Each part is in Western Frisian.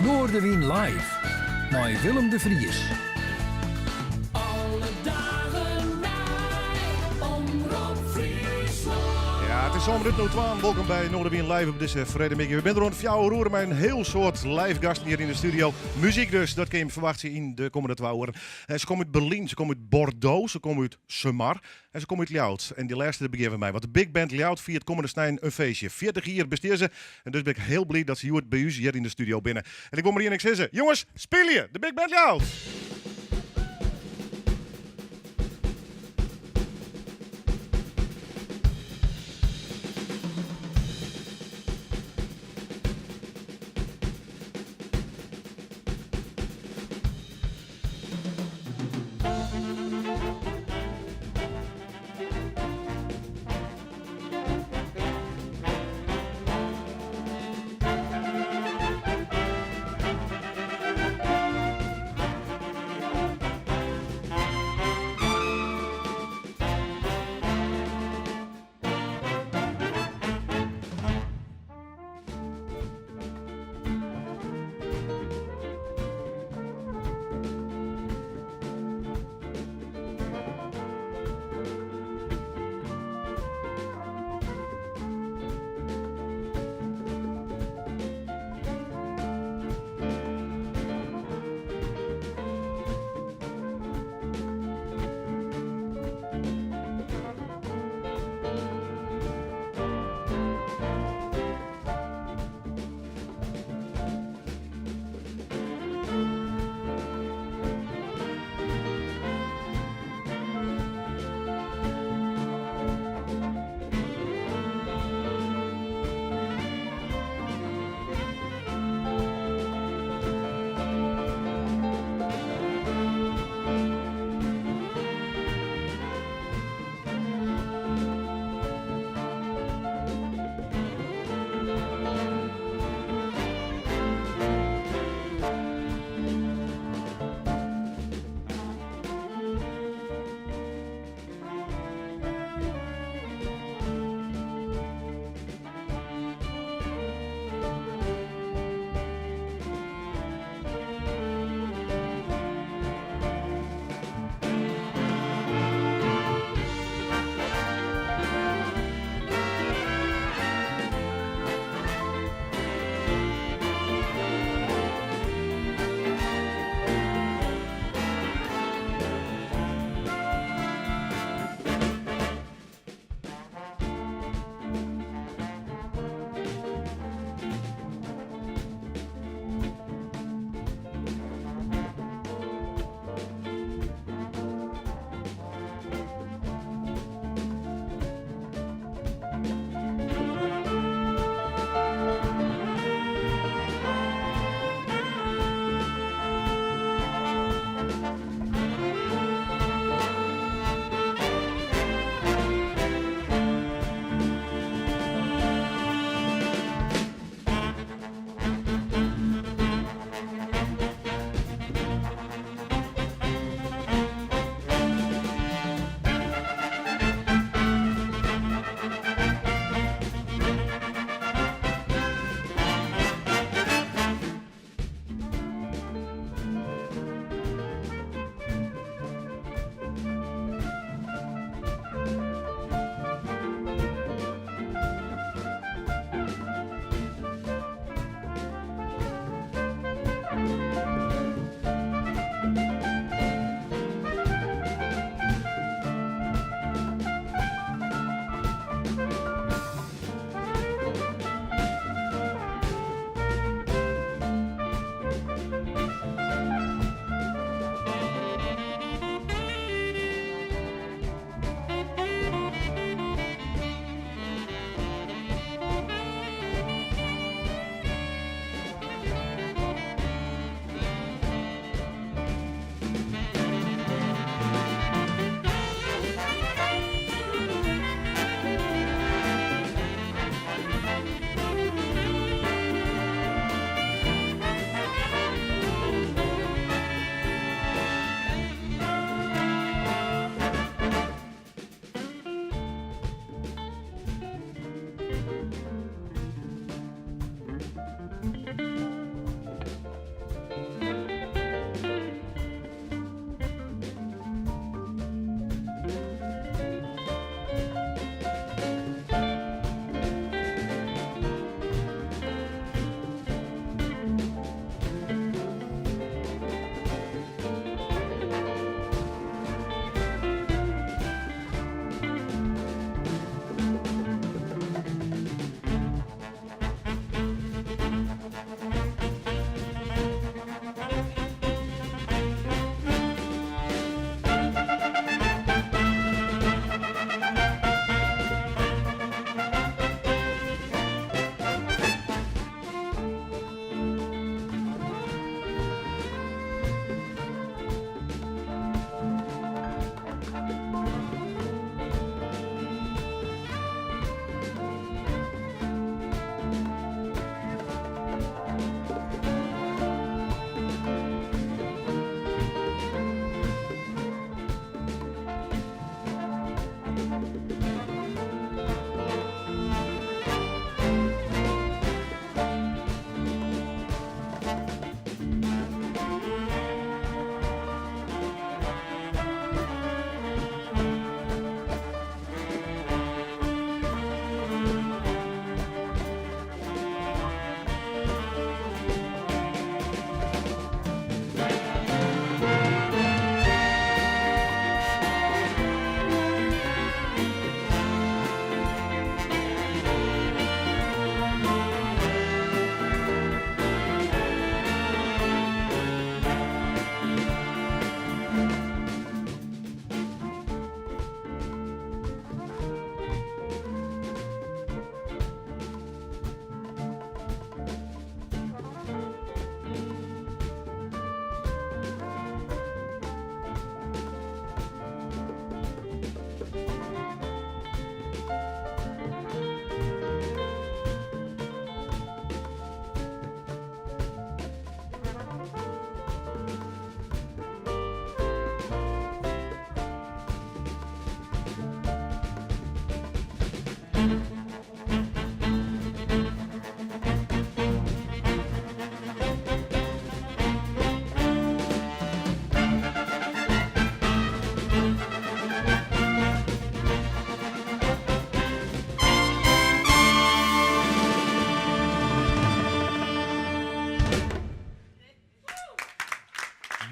Noardewyn live mei Willem de Vries. Alle dagen nei Omrop Fryslân. Ja, it is sân minuten oer twaen. Wolkom by Noardewyn Live op dizze freedtemiddei. We binne der oant fjouwer oere mei in hiel soad live gasten hjir yn de studio. Muzyk dus, dat kin je ferwachtsje yn de kommende twa oeren. Eh, se komme út Berlyn, se komme út Bordeaux, se komme út Sumar en se komme út Ljouwert. En dy lêste dêr begjinne we mei, want de Big Band Ljouwert fiert kommende snein in feestje. 40 jier bestean se en dus bin ik hiel bliid dat se hjoed by ús hjir yn de studio binne. En ik wol mar ien ding sizze, jonges, spylje! De Big Band Ljouwert!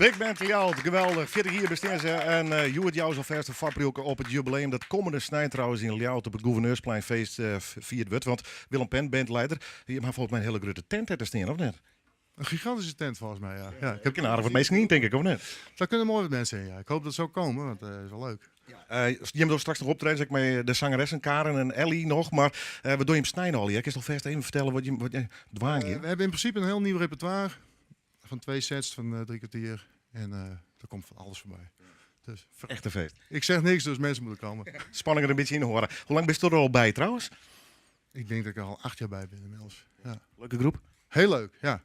Big Band Ljouwert, geweldich. 40 jier bestean se en hjoed jouwe se alfêst in foarpriuwke op it jubileum dat kommende snein trouwens yn Ljouwert op it Gouverneursplein feest fierd wurdt. Want Willem Pen, bandleider, jim ha folgens my in hiele grutte tent dêr te stean, of net? Een gigantische tent volgens mij, ja. Ja, ik heb aardich wat minsken yn, tink ik, of net? Daar kunnen mooi wat mensen in, ja. Ik hoop dat ze ook komen, want dat is wel leuk. Ja, jim dogge straks noch optredens, ek mei de sangeressen Karen en Ellie noch. Mar wat dogge jim snein allegear? Kinst alfêst even fertelle wat jim wat dwaan gean? We hebben in principe een heel nieuw repertoire van twee sets van 3 kwartier. En er komt van alles voorbij. Dus, Echt een feest. Ik zeg niks, dus mensen moeten komen. Spanning er een beetje in horen. Hoe lang bist du er al bij trouwens? Ik denk dat ik er al 8 jaar bij ben inmiddels. Ja. Leuke groep? Heel leuk, ja.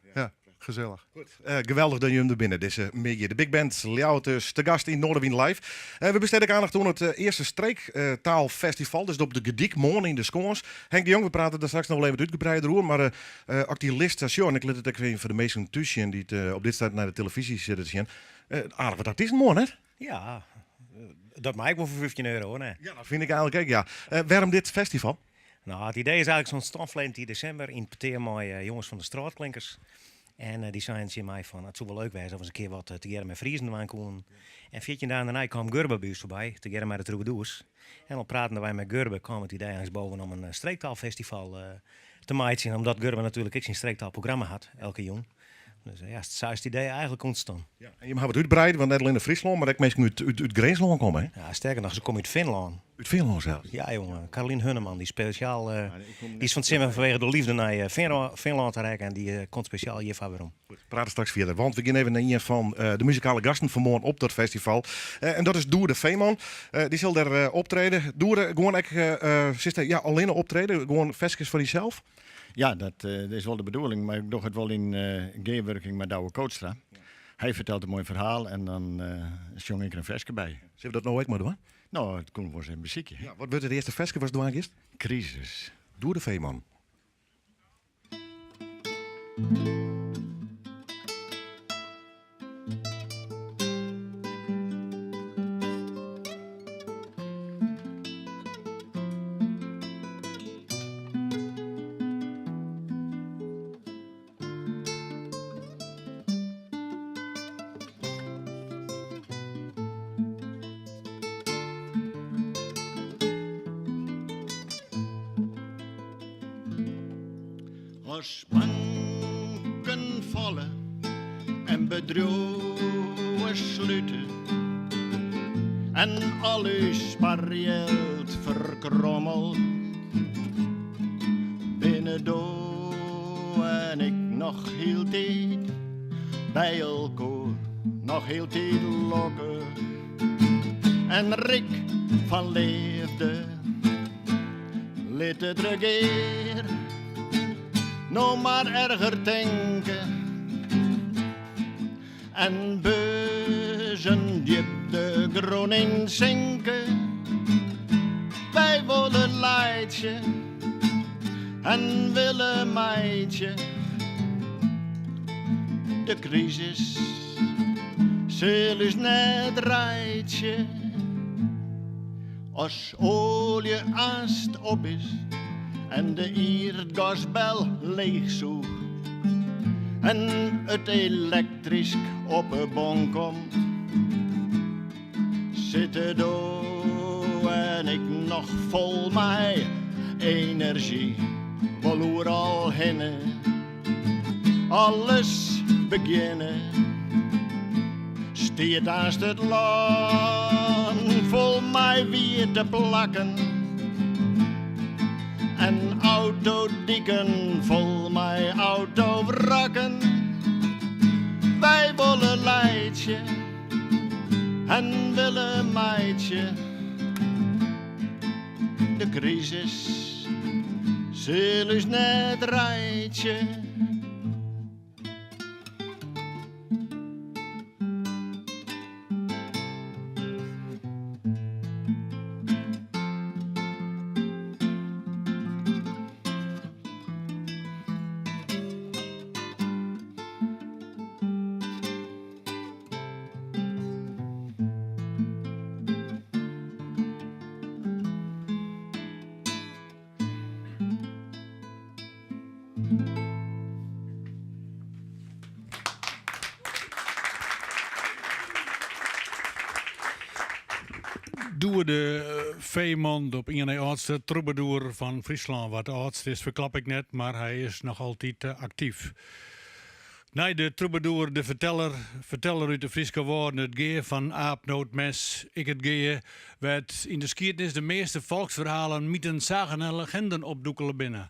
Gezellig. Goed. Geweldich dat jim der binne dizze middei. De Big Band Ljouwert dus te gast yn Noardewyn Live. We bestede ek oandacht oan it earste streektaalfestival. Dus op de Gerdyk, moarn yn de Skâns. Henk de Jong, we prate der straks noch wol even wat útgebreider oer. Mar as ik dy list sa sjoch, en ik lit it ek even foar de minsken thús sjen dy't op dit stuit nei de telefyzje sitte te sjen. Aardich wat artysten moarn, net? Ja, dat mei ek wol foar 15 euro, hoor. Ja, dat fyn ik eigenlik ek, ja. Wêrom dit festival? No, it idee is eigenlik ûntstien ferline jier desimber yn petear mei jonges fan de Straatklinkers. En dy seinen tsjin my fan it soe wol leuk wêze as we ris in kear wat tegearre mei Friezen dwaan koenen. En 14 dagen dêrnei kaam Gurbe by ús foarby, tegearre mei de Troubadours. En al pratende wy mei Gurbe kaam it idee eins boven om in streektaalfestival te meitsjen, omdat Gurbe natuerlik ek syn streektaalprogramma hat, elke jûn. Dus ja, sa is it idee eigenlik ûntstien. Ja, en jim hawwe it útbreid, want net allinne Fryslân, mar ek minsken út Grinslân komme, hè? Ja, sterker noch, se komme út Finlân. Út Finlân sels? Ja, jonge. Carolien Hunneman, dy spesjaal, dy is fan 't simmer fanwege de leafde nei Finlân ta rekke en dy komt spesjaal hjirfoar werom. Goed, we prate straks fierder, want we gean even nei ien fan de muzikale gasten fan moarn op dat festival. En dat is Doede Veeman. Dy sil dêr optrede. Doede, gewoan ek, silst ja, allinne optrede? Gewoan ferskes foar dysels? Ja, dat is wol de bedoeling, mar ik doch it wol yn gearwurking mei Douwe Kootstra. Hy fertelt in moai ferhaal en dan sjong ik der in ferske by. Sille we dat no ek mar dwaan? No, dat koene we wol ris even besykje. Ja, wat wurdt it earste ferske watst dwaan giest? Krisis. Doede Veeman. As banken falle en bedriuwen slute en al ús sparjild ferkrommelt, binne do en ik noch hieltyd by elkoar, noch hieltyd lokkich en ryk fan leafde. Lit it regear no mar erger tinke en beurzen djip de grûn yn sinke. Wy wolle laitsje en wille meitsje. De krisis sil ús net reitsje. As oalje aanst op is en de ierdgasbel leechsûcht en it elektrysk op 'e bon komt, sitte do en ik noch fol mei enerzjy, wol oeral hinne, alles begjinne. Stiet aanst it lân fol mei wiete plakken en autodiken fol mei autowrakken. Wy wolle laitsje en wille meitsje. De krisis sil ús net reitsje. Doede de Veeman, de op ien nei âldste trûbadoer fan Fryslân. Wat de âldste is ferklap ik net, mar hy is noch altyd aktyf. Nei de trûbadoer de ferteller, ferteller út de Fryske Wâlden, it gea fan Aap Nootmes, ek it gea wêr't yn de skiednis de measte folksferhalen, myten, sagen en leginden opdûkele binne.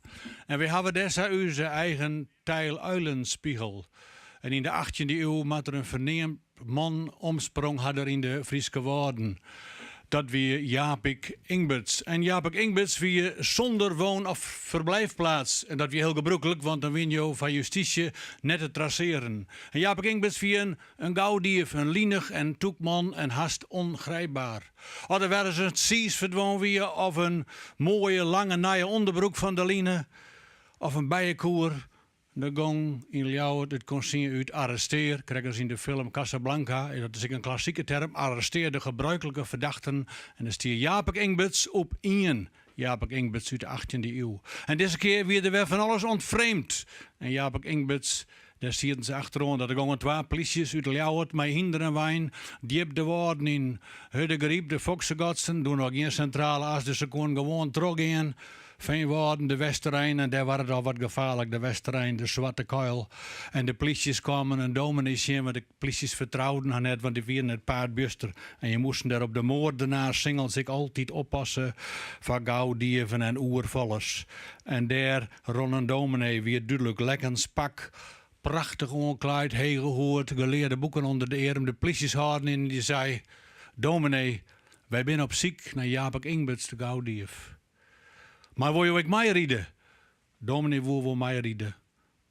En wy hawwe dêr sa ús eigen Tijl Uilenspiegel. En yn de achttjinde iuw moat der in ferneamd man omsprong ha der yn de Fryske Wâlden. Dat wie Japik Ingberts. En Japik Ingberts wie sûnder woon of verblijfplaats. En dat wie hiel gebrûklik, want dan wiene jo foar justysje net te trasearen. En Japik Ingberts wie in in gaudief, in linich en tûk man en hast ongrijpbaar. As der wer ris in tsiis ferdwûn wie of in moaie lange nije ûnderbroek fan de line of in bijekoer, Der gong yn Ljouwert it konsin út arrestear, krekt as yn de film Casablanca, dat is ek in klassike term, arrestear de gebruikelijke verdachten en der stie Japik Ingberts op ien. Japik Ingberts út de achttjinde iuw. En dizze kear wie der wer fan alles ontfreemd. En Japik Ingberts, dêr sieten se achteroan, dat der gongen twa plysjes út Ljouwert mei hynder en wein djip de Wâlden yn. Hurdegaryp, de Foksegatsen, doe noch gjin sintrale as, dus se koenen gewoan trochgean. Feanwâlden, de Westerein en dêr waard it al wat gefaarlik, de Westerein, de Swarte Kuil. En de plysjes kamen in dominee sjen, want de plysjes fertrouden har net, want dy wienen it paad bjuster. En je moasten dêr op de moordenaarssingels ek altyd oppasse foar gaudieven en oerfallers. En dêr rûn in dominee, wie dúdlik lekkens pak, prachtich oanklaaid, hege hoed, gelearde boeken ûnder de earm. De plysjes hâlden yn en dy sei, Dominee, wy binne op syk nei Japik Ingberts, de gaudief. Mar wolle jo ek meiride? Dominee woe wol meiride.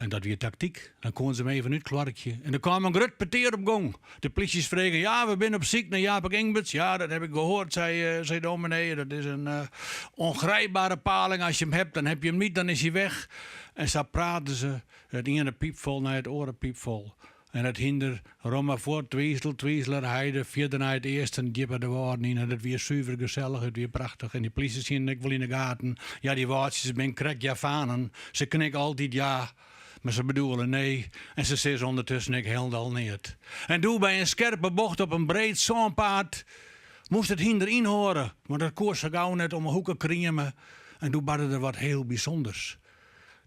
En dat wie taktyk. Dan koene se him even útkloarkje. En der kaam in grut petear op gong. De plysjes fregen, Ja, we binne op syk nei Japik Ingberts. Ja, dat heb ik gehoord, sei, sei dominee. Dat is in ongrijpbare paling. As je hem hebt, dan heb je hem niet, dan is hij weg. En sa praten se, it iene piipfol nei it oare piipfol. En it hynder rûn mar fuort, Twizel, Twizelerheide, fierder nei it easten, djipper de wâlden yn. En it wie suver gesellich, it wie prachtich. En dy plysjes hienen ek wol yn 'e gaten, ja, dy Wâldsjes binne krekt Javanen. Se knikke altyd ja, mar se bedoele nee. En se sizze ûndertusken ek hielendal neat. En doe, by in skerpe bocht op in breed sânpaad, moast it hynder ynhâlde, want dat koe sa gau net om 'e hoeke krieme. En doe barde der wat hiel bysûnders.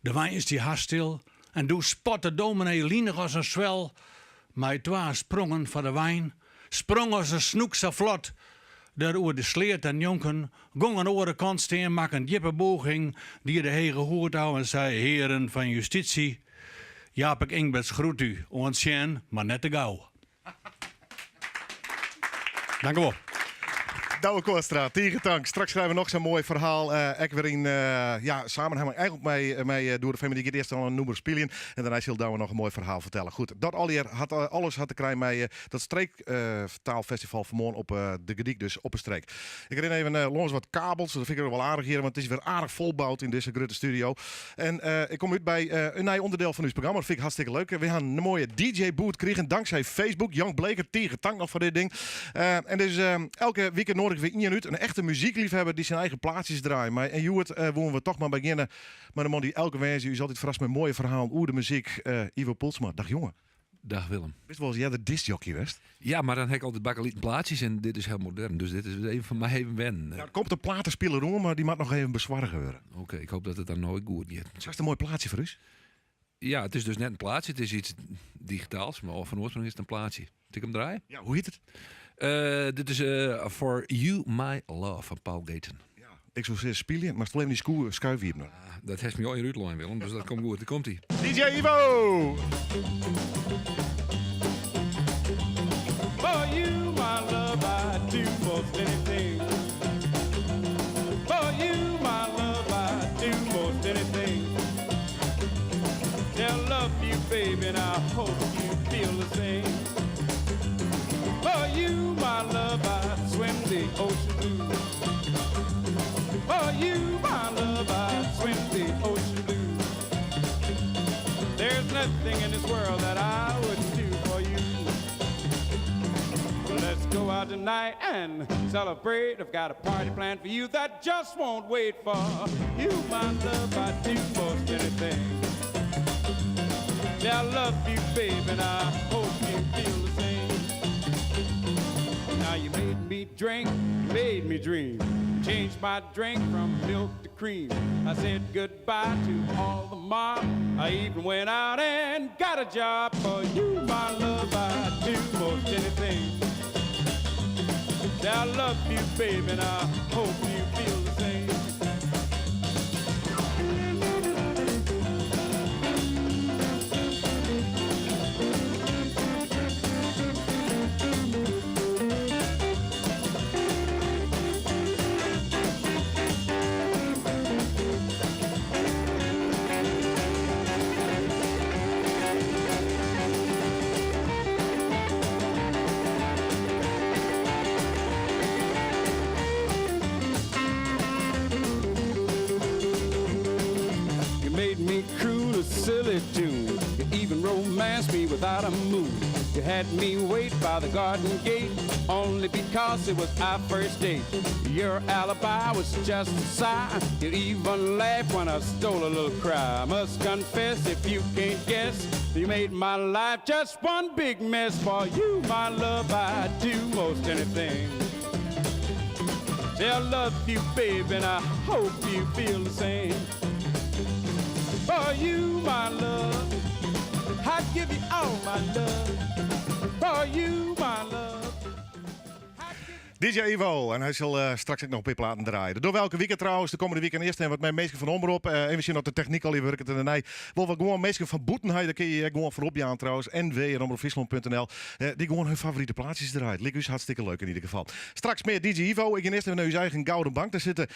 De wein stie hast stil en doe spatte dominee linich as in swel mei twa sprongen foar de wein, sprong as in snoek sa flot der oer de sleat en njonken, gong oan de oare kant stean, makke in djippe bûging, die de hege hoed ôf en sei, Hearen fan justysje, Japik Ingberts groet u, oant sjen, mar net te gau. Dank u wol. Douwe Kootstra, tige tank. Straks krije we noch sa'n moai ferhaal. Eh, ek wer yn eh, ja, samenhang eigentlik mei, mei eh, Doede Veeman. Dy giet earst al in nûmer spyljen. En dêrnei sil Douwe noch in moai ferhaal fertelle. Goed, dat allegear hat, alles hat te krijen mei dat streektaalfestival fan moarn op de Gerdyk, dus op 'e streek. Ik rin even lâns wat kabels, dat fyn ik wol aardich hjir, want it is wer aardich folboud yn dizze grutte studio. En ik kom út by in nij ûnderdiel fan ús programma. Dat fyn ik hartstikke leuk. We ha in moaie DJ-booth krigen tanksij Facebook. Jan Bleker, tige tank noch foar dit ding. En dus elke wike noadigje we ien út, in echte muzykleafhawwer dy't syn eigen plaatsjes draait. Mar en hjoed woene we toch mar begjinne mei de man dy't elke woansdei ús altyd ferrast mei moaie ferhalen oer de muzyk, Ivo Poelsma. Dag jonge. Dag Willem. Bist wolris earder discjockey west? Ja, mar dan ha ik altyd bakelieten plaatsjes en dit is hiel modern. Dus dit is even foar my even wennen. Der komt in platespiler oan, mar dy moat noch even besoarge wurde. Oké, ik hoopje dat it dan no ek goed giet. Hast in moai plaatsje foar ús? Ja, it is dus net in plaatsje, it is yts digitaals, mar fan oarsprong is it in plaatsje. Moat ik him draaie? Ja, hoe hjit it? Dit is For You My Love fan Paul Gaten. Ja, ik soe sizze spylje, mar wol even dy skuif iepene. Ah, dat hast my al hjir útlein, Willem, dus dat komt goed. Dêr komt hy. DJ Ivo! For you, my love, I'd do most anything. For you, my love, I'd do most anything. I love you, baby, and I hope you feel the same. For you, my love, I'd swim the ocean blue. For you, my love, I'd swim the ocean blue. There's nothing in this world that I wouldn't do for you. Let's go out tonight and celebrate. I've got a party planned for you that just won't wait for you, my love. I'd do most anything. Yeah, I love you, baby, and I hope you feel the same. Now you may made me drink, you made me dream. You changed my drink from milk to cream. I said goodbye to all the mob. I even went out and got a job for you, my love. I'd do most anything. I love you, baby, and I hope you feel the same. You made me croon a silly tune. You even romanced me without a moon. You had me wait by the garden gate only because it was our first date. Your alibi was just a sigh. You even laughed when I stole a little cry. I must confess, if you can't guess, you made my life just one big mess. For you, my love, I'd do most anything. Say I love you, babe, and I hope you feel the same. For you, my love, I give you all my love. For you, my love. DJ Ivo. En hy sil straks ek noch in pear platen draaie. Door welke weekend trouwens, de kommende weekend earst en wat mei minsken fan Omrop. Even sjen oft de technyk al wurket en dêrnei wol wat gewoan minsken fan bûten ha. Dêr kinne je ek gewoan foar opjaan trouwens. nw@omropfryslân.nl. Dy't gewoan hun favorite plaatsjes draait. Liket ús hartstikke leuk in ieder geval. Straks mear DJ Ivo. Ik gean earst even nei ús eigen Gouden Bank. Dêr sitte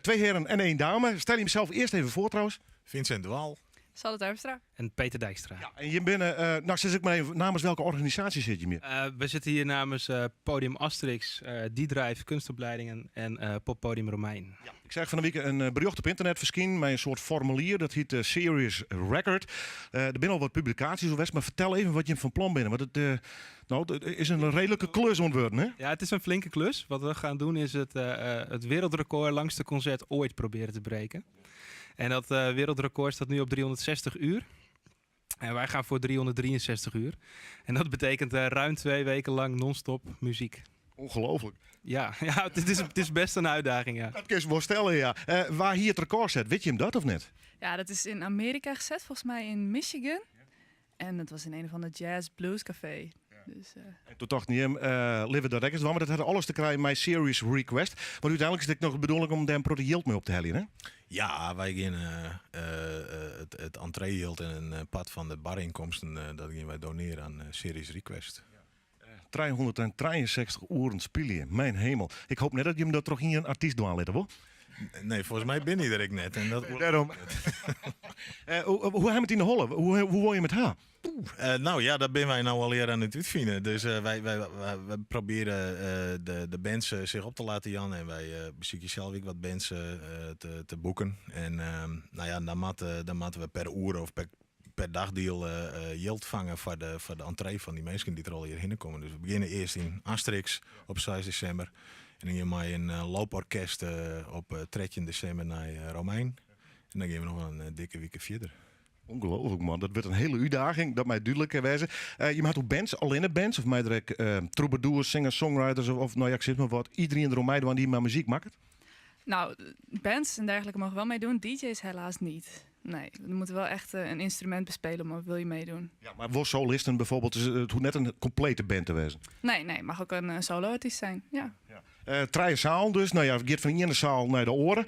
twee heren en één dame. Stel je jezelf eerst even voor trouwens. Vincent de Waal. Sanne Terpstra. En Peter Dijkstra. Ja, en je bent, nou sis ik maar even, namens welke organisatie zit je meer? We zitten hier namens Podium Asterix, D-Drive, kunstopleidingen en Poppodium Romein. Ja, ik zag van de week in berjocht op internet ferskinen mei in soart formulier, dat hjit Serious Record. Der binne al wat publikaasjes oer west, mar fertel even wat jim fan plan binne. Want it, nou, it is in reedlike klus oan it wurden, hè? Ja, het is een flinke klus. Wat we gaan doen is het wereldrecord langste concert ooit proberen te breken. En dat wereldrecord staat nu op 360 uur. En wij gaan voor 363 uur. En dat betekent ruim 2 weken lang non-stop muziek. Ongelooflijk. Ja, ja, het is best een uitdaging, ja. Dat kun je wel stellen, ja. Waar hier het record zet, weet je hem dat of net? Ja, dat is in Amerika gezet, volgens mij in Michigan. En dat was in een of ander jazz blues café. Dus. En toen dacht niet hem, live dat records, maar dat had alles te krijgen met Serious Request. Maar uiteindelijk is het nog de bedoeling om daar een protte jild mee op te heljen, hè? Ja, wij gaan het entreejild en een part van de barinkomsten, dat gaan wij doneren aan Serious Request. Ja. 363 oeren spelen, mijn hemel. Ik hoop net dat je hem dat toch in een artiest doen laten, hoor. Nee, volgens mij ben ik er ik net. En dat Nee, daarom. Hoe heb je het in de holle? Hoe word je met haar? Oeh, nou ja, dat ben wij nou alweer aan het uitvinden. Dus wij proberen de bands zich op te laten, Jan. En wij bezoeken zelf ook wat bands te boeken. En nou ja, dan moeten we per uur of per dagdeel geld vangen voor de entree van die mensen die er al hierheen komen. Dus we beginnen eerst in Asterix op 6 december. En dan gaan wij een looporkest op 13 december naar Romein. En dan gaan we nog een dikke week verder. Ongelooflijk, man. Dat wordt een hele uitdaging, dat mij duidelijk wijzen. Je maakt ook bands, alleen de bands, of mij direct troubadours, singers, songwriters, of nou ja, ik zeg maar wat. Iedereen de Romein die maar muziek maakt? Nou, bands en dergelijke mogen wel meedoen, DJ's helaas niet. Nee, we moeten wel echt een instrument bespelen, maar wil je meedoen. Ja, maar voor solisten bijvoorbeeld, is het hoeft net een complete band te wezen. Nee, nee, mag ook een solo-artiest zijn, ja. Ja. Trije zaal dus, nou ja, gaat van de zaal naar de oren.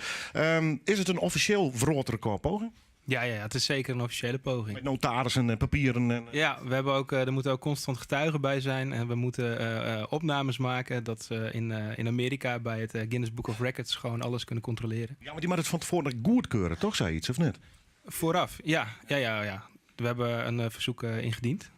Is het een officieel wereldrecord poging? Ja, ja, ja, het is zeker een officiële poging. Met notarissen en papieren. En Ja, we hebben ook, er moeten ook constant getuigen bij zijn. En we moeten opnames maken dat ze in Amerika bij het Guinness Book of Records gewoon alles kunnen controleren. Ja, maar die moet het van tevoren goedkeuren, toch? Zei iets, of net? Vooraf, ja. Ja, ja, ja. We hebben een verzoek ingediend.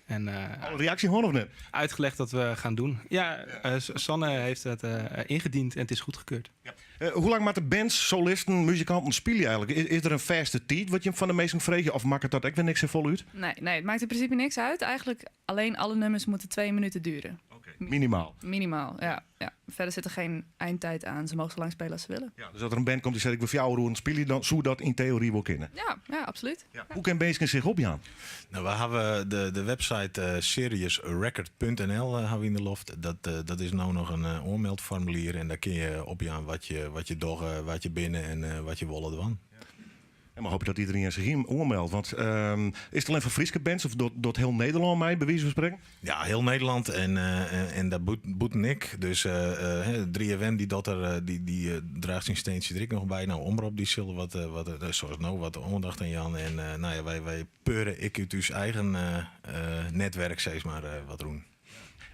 En Alle reactie hoor of net? Uitgelegd dat we gaan doen. Ja, Sanne heeft het ingediend en het is goedgekeurd. Ja. Hoe lang moeten bands, solisten, muzikanten spelen eigenlijk? Is er een vaste tijd wat je van de meesten vraagt? Of maakt het dat ook weer niks zo vol uit? Nee, nee, het maakt in principe niks uit. Eigenlijk alleen alle nummers moeten 2 minuten duren. Minimaal. Minimaal, ja, ja. Verder zit er geen eindtijd aan. Ze mogen zo lang spelen als ze willen. Ja, dus as der in band komt dy't seit ik wol fjouwer oeren spylje, dan soe dat yn teory wol kinne. Ja, absoluut. Hoe kin minsken sich opjaan? No, we hawwe de website seriousrecord.nl hawwe we yn de loft. Dat is no noch in oanmeldformulier en dêr kinne je opjaan wat je dogge, wa't je binne en wat je wolle dwaan. En we hoopje dat iderien sich yn oanmeldt. Want is it allinne foar Fryske bands of docht hiel Nederlân mei, by wize fan sprekken? Ja, hiel Nederlân en dêr bûten ek. Dus 3FM dy docht der, dy draacht syn steantsje der ek noch by. No, Omrop dy sil wat, sa as no, wat oandacht oan jaan. En no ja, wy peure ek út ús eigen netwerk sis mar wat rûn.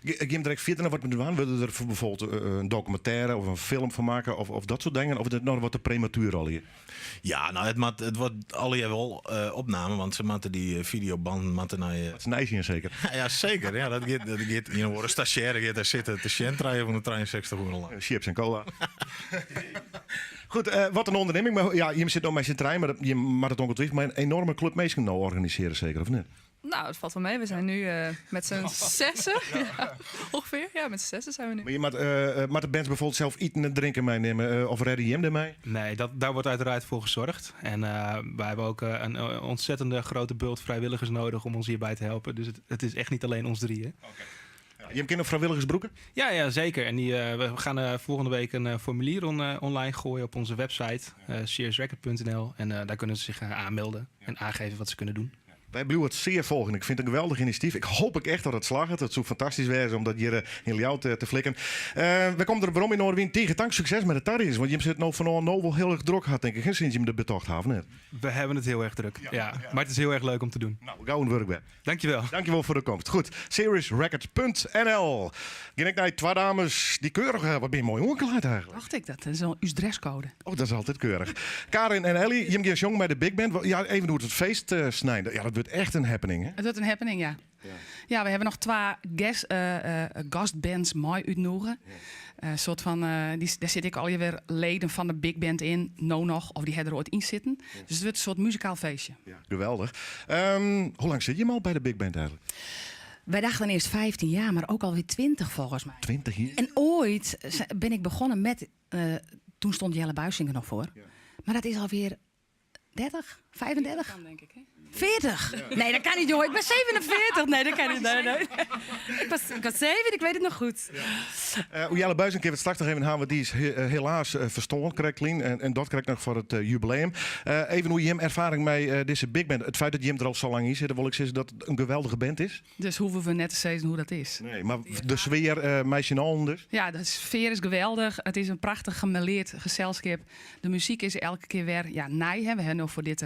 Gean jim der ek fierder noch wat mei dwaan? Wurde der bijvoorbeeld in dokumintêre of in film fan makke of dat soart dingen? Of is it noch wat te prematuer allegear? Ja, no, it moat, it wurdt allegear wol opnaam, want se moatte dy fideobannen moatte nei. Moat se neisjen seker? Ja, seker. Ja, dat giet, dat giet. Ien of oare stazjêre giet dêr sitten te sjen 363 oeren lang. Chips en cola. Goed, wat in ûndernimming. Mar ja, jim sitte no mei syn trijen, mar jim moatte it ongetwijfeld mei in enorme klup minsken no organisearje seker, of net? Nou, dat valt wel mee. We zijn nu met z'n zessen. Ja, ongeveer. Ja, met z'n zessen zijn we nu. Mar je moat, moat de bands bijvoorbeeld sels iten en drinken meinimme of redde jim dermei? Nee, daar wordt uiteraard voor gezorgd. En wij hebben ook een ontzettende grote bult vrijwilligers nodig om ons hierbij te helpen. Dus het is echt niet alleen ons drieën. Oké. Ja, jim kinne frijwilligers brûke? Ja, zeker. En we gaan volgende week een formulier online gooien op onze website, seriousrecord.nl. En daar kunnen ze zich aanmelden en aangeven wat ze kunnen doen. Wy bliuwe it sear folgjen. Ik fyn it in geweldich inisjatyf. Ik hoop ek echt dat it slagget. It soe fantastysk wêze om dat hjir yn Ljouwert te flikken. Wy komme der werom yn Noardewyn. Tige tank, sukses mei de tariedings. Want jim sitte no fanôf no wol hiel erch drok ha, tink ik, hè, sinds jim dit betocht ha, of net? We hebben het heel erg druk, ja. Maar het is heel erg leuk om te doen. Nou, gau oan it wurk wer. Dankjewel. Dankjewol foar de komst. Goed, seriousrecord.nl. Gean ik nei twa dames dy't keurich, wat binne je moai oanklaaid eigenlik. Dacht ik, dat is al ús dresscode. Oh, dat is altyd keurich. Karin en Ellie, jim gean sjongen mei de big band. Ja, even oer it feest snein. Ja, dat wurdt echt in happening, hè? It wurdt in happening, ja. Ja, we hawwe noch twa gastbands mei útnûge. Soart fan, dy, dêr sitte ek allegear wer leden fan de big band yn, no noch, of dy ha der oait yn sitten. Dus it wurdt in soart muzikaal feestje. Ja, geweldich. Hoe lang sit jim al by de big band eigenlik? Wy dachten earst 15 jaar, mar ek alwer 20 folgens my. 20 jier? En oait bin ik begûn met, doe stie Jelle Buising der noch foar. Mar dat is alwer 30, 35? Kan, denk ik, hè? 40? Nee, dat kin net, joh. Ik bin 47. Nee, dat kin net. Nee, nee. Ik was 7, ik wit it noch goed. Ja. Uh, Jelle Buising kinne we it straks noch even ha, want dy is helaas ferstoarn, krektlyn. En dat krekt noch foar it jubileum. Even oer jim erfaring mei dizze big band. It feit dat jim der al sa lang yn sitte, wol ik sizze dat it in geweldige band is. Dus hoege we net te sizzen hoe't dat is. Nee, mar de sfear mei syn allen dus? Ja, de sfear is geweldich. It is in prachtich gemêleard geselskip. De muzyk is elke kear wer ja, nij. Hè. We hawwe no foar dit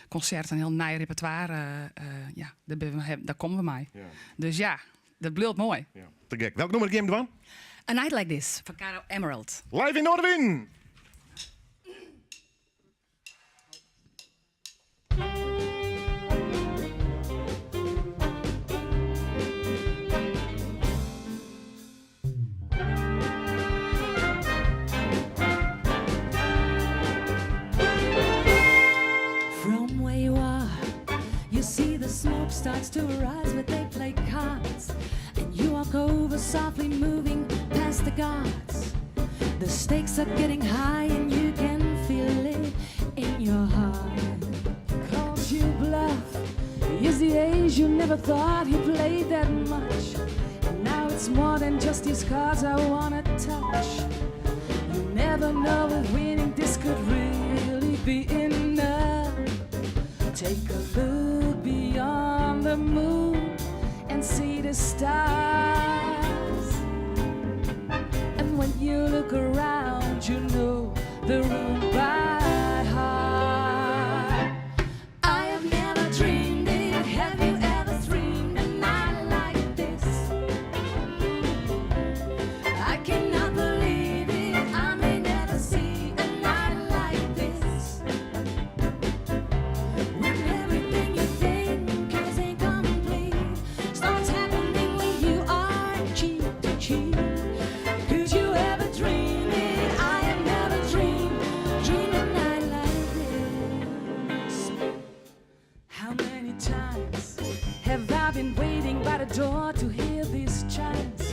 konsert in hiel nij repertoire. Ja, dêr komme we mei. Dus ja, dat bliuwt moai. Ja, te gek. Welk nûmer gean jim dwaan? A Night Like This fan Caro Emerald. Live yn Noardewyn! From where you are, you see the smoke starts to rise where they play cards. And you walk over softly moving past the guards. The stakes are getting high and you can feel it in your heart. Calls you bluff. Is the ace you never thought he played that much. And now it's more than just his cards I wanna touch. You never know if winning this could really be enough. Take a look beyond the moon and see the stars. And when you look around, you know the room by heart. I have never dreamed it. Have you ever dreamed a night like this? I cannot believe it. I may never see a night like this. When everything you think is incomplete starts happening when you are cheek to cheek. Could you ever dream it? I have never dreamed, dreamed a night like this. How many times have I been waiting by the door to hear these chimes?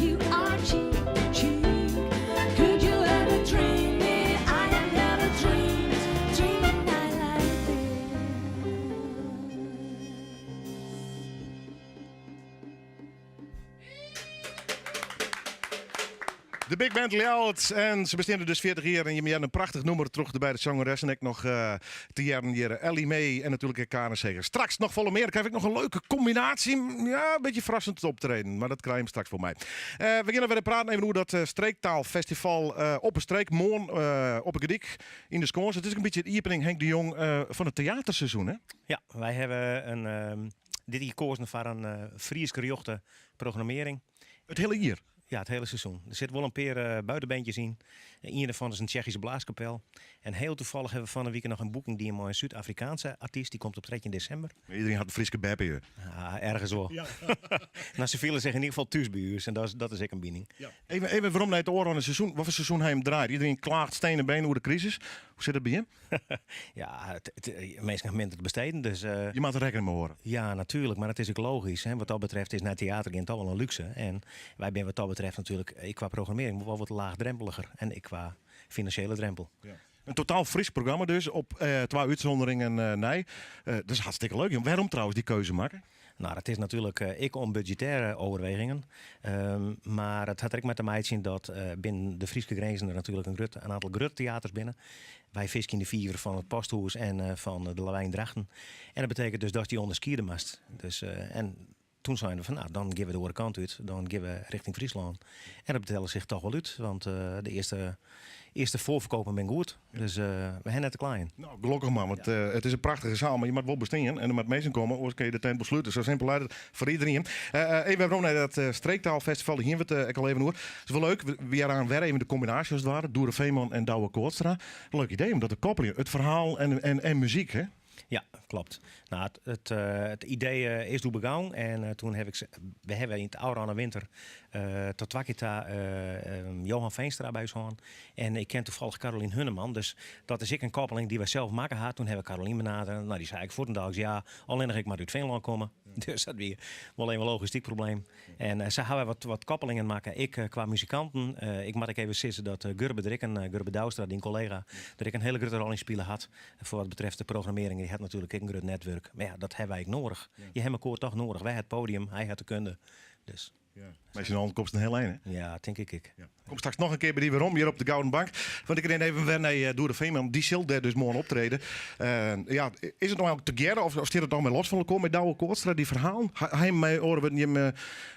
You are cheek to cheek. Could you ever dream me? I have never dreamed, dreamed a night like this. De Big Band Ljouwert. En se besteane dus 40 jier en jim hearden in prachtich nûmer troch de beide sjongeressen. Ek noch eh, te hearren hjir Elly May en natuerlik ek Karen Seegers. Straks noch folle mear. Krij ik noch in leuke kombinaasje. Ja, in bytsje ferrassend optreden, mar dat krije jim straks foar my. Eh, we geane wer praten even oer dat eh, streektaalfestival eh, op 'e streek. Moarn eh, op 'e Gerdyk yn de Skâns. It is ek in bytsje de iepening, Henk de Jong, eh, fan it teaterseizoen, hè? Ja, wy hawwe in, ehm, dit jier keazen foar in uh, Frysk rjochte programmearring. It hiele jier? Ja, it hiele seizoen. Der sit wol in pear uh, buitenbandjes yn. Ien dêrfan is in Tsjechyske blaaskapel. En hiel tafallich hawwe we fan 'e wike noch in boeking dien mei in Súd-Afrikaanske artyst. Dy komt op 13 desimber. Iderien hat in Fryske beppe hjir. Ja, ergens wol. Ja. Nou, se fiele sich yn ieder gefal thús by ús en dat is, dat is ek in bining. Ja. Even, even werom nei it ôfrûne seizoen. Wat foar seizoen ha jim draaid? Iderien klaget steen en been oer de krisis. Hoe sit it by jim? Ja, minsken hawwe minder te besteden. Dus, Je moatte rekken mei hâlde. Ja, natuerlik, mar it is ek logysk. Hè. Wat dat betreft is nei teater gean toch wol in lúkse. En wy binne wat dat betreft natuerlik, ek kwa programmearring, wol wat laachdrempeliger. En ek kwa finansjele drempel. Ja. In totaal Frysk programma dus, op eh, twa útsûnderingen eh, nei. Eh, dat is hartstikke leuk. Wêrom trouwens dy keuze makke? Nou, dat is natuerlik ek om budzjettêre oerwegingen. Ehm, mar it hat der ek mei te meitsjen dat eh, binnen de Fryske grinzen der natuerlik in, grut, in oantal grutte teaters binne. Wy fiskje yn de fiver fan it Posthûs en eh, fan de Lawei yn Drachten. En dat betekent dus dat dy ûnderskiede moatst. Dus, eh, en toen seinen we fan, nou, dan geane we de oare kant út. Dan geane we rjochting Fryslân. En dat betelle sich toch wol út, want eh, de earste, earste foarferkeapen binne goed. Dus eh, we hawwe net te kleien. Nou, gelokkich mar, want eh, it is in prachtige seal, mar je moatte wol bestean en der moat minsken komme, oars kinne je de tent wol slute. Sa simpel leit it foar iderien. Eh, eh, even werom nei dat eh, streektaalfestival, dêr hiene we it eh, ek al even oer. It is wol leuk, we, we hearre wer even de kombinaasje as it ware, Doere Veeman en Douwe Kootstra. Leuk idee om dat te koppeljen, it ferhaal en, en, en muzyk, hè? Ja, kloppet. Nou, it, it, eh, it idee eh, is doe begûn en eh, toen haw ik, we hawwe yn it ôfrûne winter eh, tot twa kear ta eh, eh, Johan Veenstra by ús hân. En ik ken tafallich Carolien Hunneman, dus dat is ek in koppeling dy't wy sels makke ha. Toen hawwe we Carolien benadere. Nou, dy sei ek fuortendaliks ja, allinnich ik moat út Finlân komme. Dus dat wie wol even in logistyk probleem. En eh, sa hawwe wy wat, wat koppelingen makke. Ek eh, kwa muzikanten. Eh, ik moat ek even sizze dat eh, Gurbe der ek in, eh, Gurbe Douwstra, dyn kollega, der ek in hiele grutte rol yn spile hat. Foar wat betreft de programmearring, dy hat natuerlik ek in grut netwurk. Mar ja, dat hawwe wy ek nedich. Je hawwe elkoar toch nedich. Wy hawwe it podium, hy hat de kunde. Dus. Mei syn allen komst in hiel ein, hè? Ja, tink ik ek. Kom straks noch in kear by dy werom hjir op de Gouden Bank. Want ik rin even wer nei eh, Doere Veeman. Dy sil dêr dus moarn optrede. Eh, ja, is it no eigentlik tegearre of, of stiet it noch mear los fan elkoar mei Douwe Kootstra, dy ferhalen? Ha, ha jim mei oare wurden jim, eh,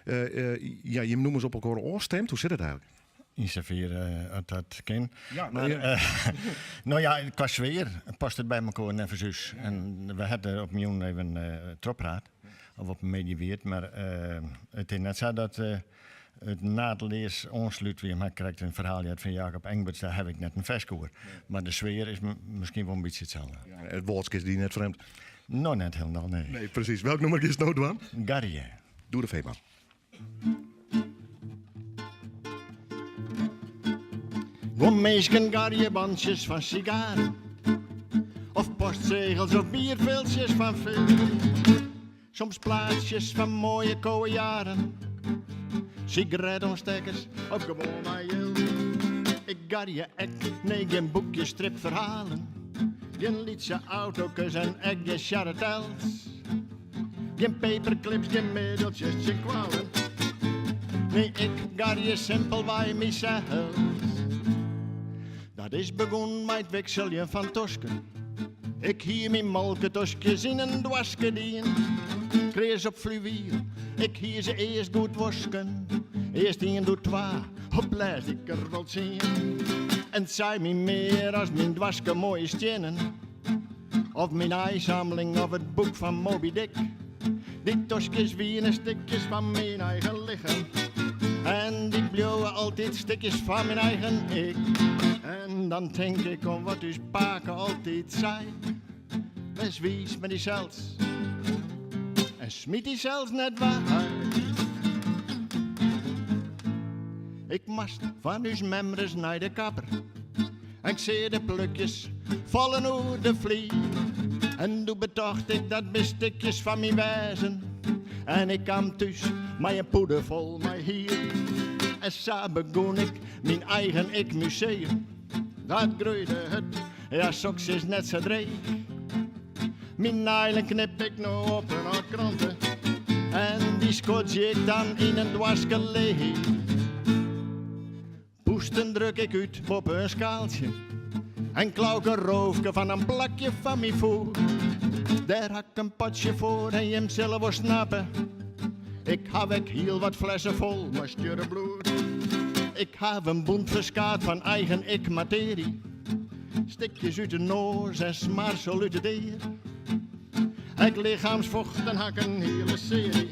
eh, ja, jim nûmers op elkoar ôfstimd? Hoe sit it eigentlik? Ynsafier at dat kin. Ja, mar, no ja, kwa sfear past it by mekoar neffens ús. En we hawwe op in jûn even trochpraat, of op in middei wie it, mar it is net sa dat it naadleas oanslút. Wy ha krekt in ferhaal heard fan Jacob Engberts, dêr haw ik net in ferske oer. Mar de sfear is miskien wol in bytsje itselde. Ja, it Wâldsk is dy net frjemd? No, net hielendal, nee. Nee, presys. Welk nûmer giest no dwaan? Garje. Doede Veeman. Guon minsken garje bantsjes fan sigaren of postsegels of bierfiltsjes fan fee. Soms plaatsjes fan moaie kowejaren, sigaretoanstekkers of gewoanwei jild. Ik garje ek, nee gjin boekjes stripferhalen, gjin lytse autokes en ek gjin charretels. Gjin paperclips, gjin middeltsjes tsjin kwalen. Nee, ik garje simpelwei mysels. Dat is begûn mei it wikseljen fan tosken. Ik hie myn molketoskjes yn in doaske dien. Kreas op fluwiel, ik hie se earst goed wosken. Earst ien, doe twa, op 't lêst hie ik der wol tsien. En it sei my mear as myn doaske moaie stiennen. Of myn aaisamling of it boek fan Moby Dick. Dy toskjes wiene stikjes fan myn eigen lichem. En dy bliuwe altyd stikjes fan myn eigen ik. En dan tink ik oan wat ús pake altyd sei. Wês wiis mei dysels en smyt dysels net wei. Ik moast fan ús mem ris nei de kapper. En ik seach de plukjes fallen oer de flier. En doe betocht ik dat binne stikjes fan myn wêzen. En ik kaam thús mei in pûde fol mei hier. En sa begûn ik myn eigen ik-museum. Dat groeide hurd, ja soks is net sa dreech. Myn neilen knip ik no op in âld krante. En dy skodzje ik dan yn in doaske leech. Pûsten druk ik út boppe in skaaltsje en klau ik in roofke fan in plakje fan myn foet. Dêr ha ik in potsje foar en jim sille wol snappe, ik haw ek hiel wat flessen fol mei stjurrebloed. Ik haw in bûnt ferskaat fan eigen ik-matery, stikjes út de noas en smarsel út it ear. Ek lichaamsfochten ha ik in hiele sery.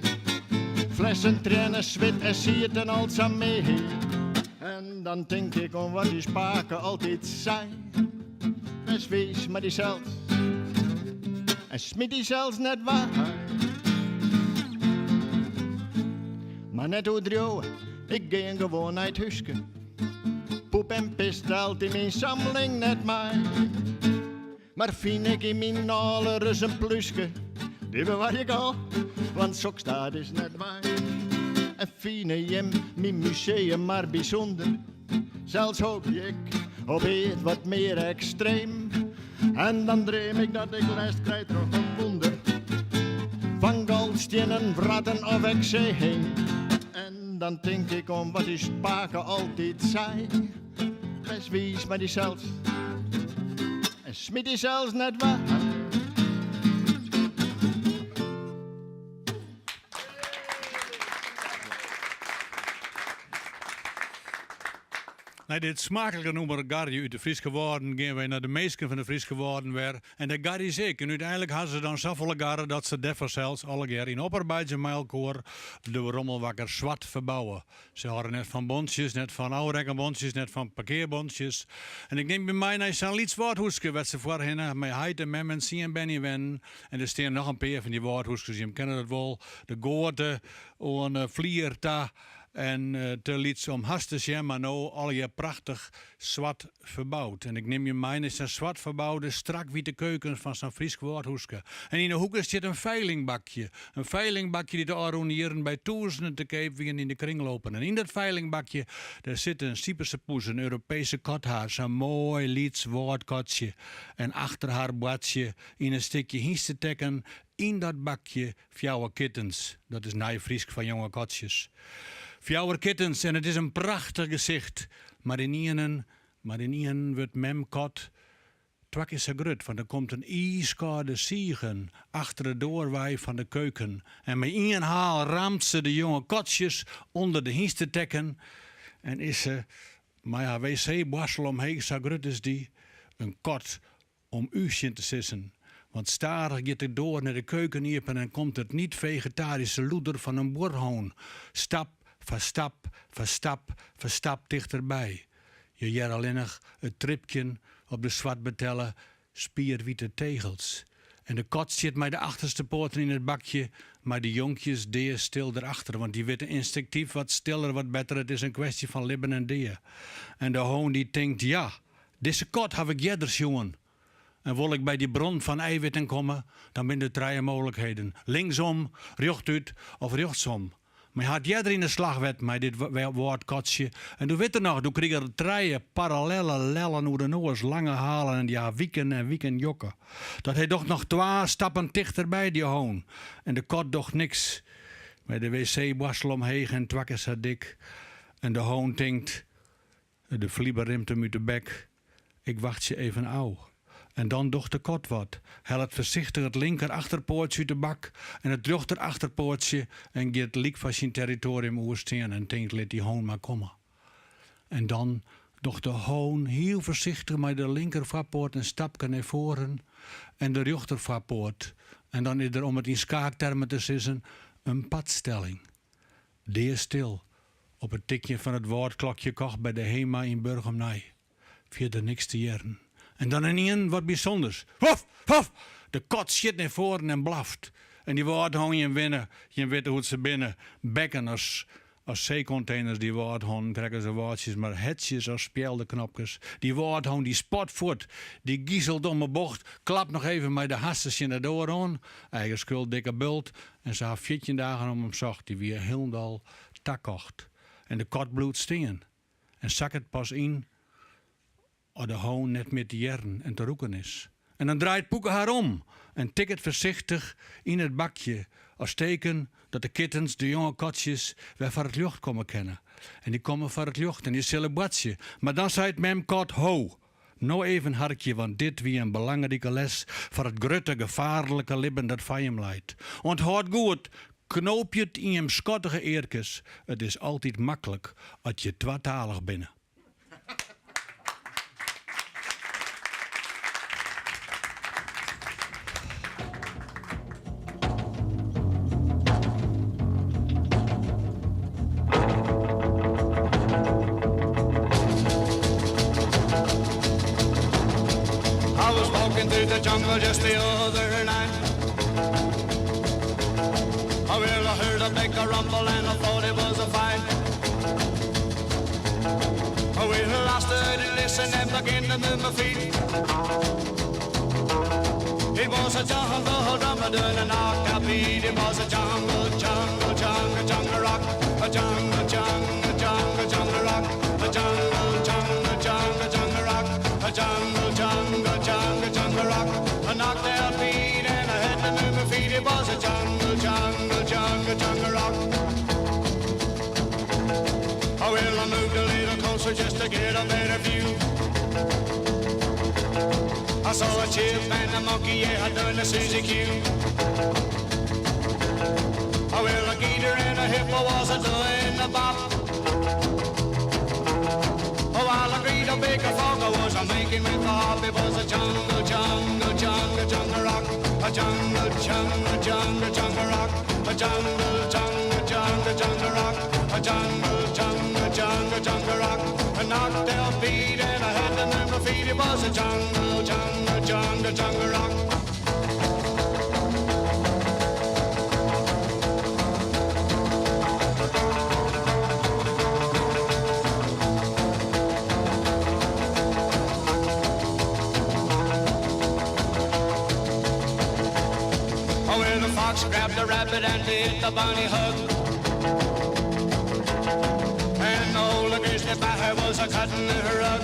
Flessen triennen, swit en siet en al sa mear. En dan tink ik oan wat ús pake altyd sei. Wês wiis mei dysels en smyt dysels net wei. Mar net oerdriuwe, ik gean gewoan nei it húske. Poep en pis telt yn myn samling net mei. Mar fyn ik yn myn nâle ris in plúske, dy bewarje ik al, want soks dat is net wei. En fine jim myn museum mar bysûnder, sels hoopje ik op eat wat mear ekstreem. En dan dream ik dat ik lêst krij troch in wûnder fan galstiennen, wratten of ekseem. En dan tink ik oan wat ús pake altyd sei. Wês wiis mei dysels en smyt dysels net wei. Nei dit smaaklike nûmer Garje út de Fryske Wâlden gean wy nei de minsken fan de Fryske Wâlden wer. En dêr garje se ek. En úteinlik ha se dan safolle garre dat se dêr fansels allegear yn oparbeidzjen mei elkoar de rommelwakker swart ferbouwe. Se hâlde net fan bontsjes, net fan ôfrekkenbontsjes, net fan parkearbontsjes. En ik nim jim mei nei sa'n lyts wâldhûske wêr't se foarhinne mei heit en mem en tsien bern yn wennen. En der steane noch in pear fan dy wâldhûskes, jim kenne dat wol, de goate oan 'e flier ta en te lyts om hast te sjen, mar no allegear prachtich swart ferboud. En ik nim jim mei nei sa'n swart ferboude, strak wite keuken fan sa'n Frysk wâldhûske. En yn 'e hoeke stiet in feilingbakje. In feilingbakje dy't de ôfrûne jierren by tûzenen te keap wiene yn de kringlopen. En yn dat feilingbakje dêr sit in Syperse poes, in Europese kothaar, sa'n moai lyts wâldkatsje. En achter har boartsje yn in stikje hynstetekken yn dat bakje fjouwer kittens. Dat is Nijfrysk foar jonge katsjes. Fjouwer kittens en it is in prachtich gesicht. Mar ynienen, mar ynienen wurdt mem kat twa kear sa grut, want der komt in iiskâlde sigen achter de doar wei fan de keuken en mei ien haal ramt se de jonge katsjes ûnder de hynstetekken en is se. Mei har wc-boarstel omheech sa grut as dy, in kat om út tsjin te sizzen. Want stadich giet de doar nei de keuken iepen en komt it niet-fegetaryske lûder fan in buorhûn stap foar stap foar stap foar stap tichterby. Je hearre allinnich it tripkjen op de swart betelle spierwite tegels. En de kat stiet mei de achterste poaten yn it bakje, mei de jonkjes deastil derachter, want dy witte ynstinktyf wat stiller wat better, it is in kwestje fan libben en dea. En de hûn dy tinkt, ja, dizze kat haw ik earder sjoen. En wol ik by dy bron fan eiwitten komme, dan binne der trije mooglikheden, linksom, rjochtút of rjochtsom. My hat earder yn 'e slach west mei dit wâldkatsje en doe wit er noch, doe krige er trije parallelle lellen oer de noas, lange halen en dy ha wiken en wiken jokke. Dat hy docht noch twa stappen tichterby dy hûn en de kat docht niks. Mei de wc-boarstel omheech en twa kear sa dik. En de hûn tinkt, De flibe rimt him út de bek. Ik wachtsje even ôf. En dan docht de kat wat, hellet foarsichtich it linker achterpoatsje út de bak en it rjochter achterpoatsje en giet lyk foar syn territoarium oer stean en tinkt lit dy hûn mar komme. En dan docht de hûn hiel foarsichtich mei de linker foarpoat in stapke nei foaren en de rjochter foarpoat en dan is der om it yn skaaktermen te sizzen in patstelling. Deastil, op it tikjen fan it wâldklokje Koch by de Hema yn Burgum nei. Fierder niks te hearren. En dan ynienen wat bysûnders. Wof! Wof! De kat sjit nei foaren en blaft. En dy wâldhûnen jim winne, jim witte hoe't se binne. Bekken as as seekonteners, dy wâldhûnen, krekt as de wâltsjes, mar hertsjes as spjeldeknopkes. Dy wâldhûn dy spat fuort, dy giselt om 'e bocht, klapt noch even mei de hasse tsjin de doar oan. Eigen skuld, dikke bult. En se ha 14 dagen om him socht, dy wie hielendal takocht. En de kat bliuwt stean en sakket pas yn as de hûn net mear te hearren en te rûken is. En dan draait Poeke har om en tikket foarsichtich yn it bakje as teken dat de kittens, de jonge katsjes, wer foar it ljocht komme kinne. En dy komme foar it ljocht en dy sille boartsje. Mar dan seit mem kat, ho! No even harkje, want dit wie in belangrike les foar it grutte, gefaarlike libben dat foar jim leit. Unthâld goed, knoopje it yn jim skattige earkes, it is altyd maklik as je twatalich binne. I was walking through the jungle just the other night. Oh, well, I heard a big rumble and I thought it was a fight. Oh, well, I stood and listened and began to move my feet. It was a jungle drummer doing a knockout beat. It was a jungle, jungle, jungle, jungle rock. A jungle, jungle, jungle, jungle rock. A jungle, jungle, jungle, jungle rock. A jungle, jungle, jungle, jungle rock. A knocked out beat and I had to move my feet. It was a jungle, jungle, jungle, jungle rock. Oh, well, I moved a little closer just to get a better view. I saw a chimp and a monkey, yeah, doing the Suzy Q. Oh, well, a gator and a hippo was a doing the bop. Oh, while a great a big frog was a making with the hop. It was a jungle, jungle, jungle, jungle rock. A jungle, jungle, jungle, jungle rock. A jungle, jungle, jungle, jungle rock. A jungle, jungle, jungle, jungle rock. A knocked out beat and I had to move my feet. It was a jungle, jungle, jungle, jungle rock. Oh, well, the fox grabbed the rabbit and did the bunny hug. And the old grizzly bear was a cutting her rug.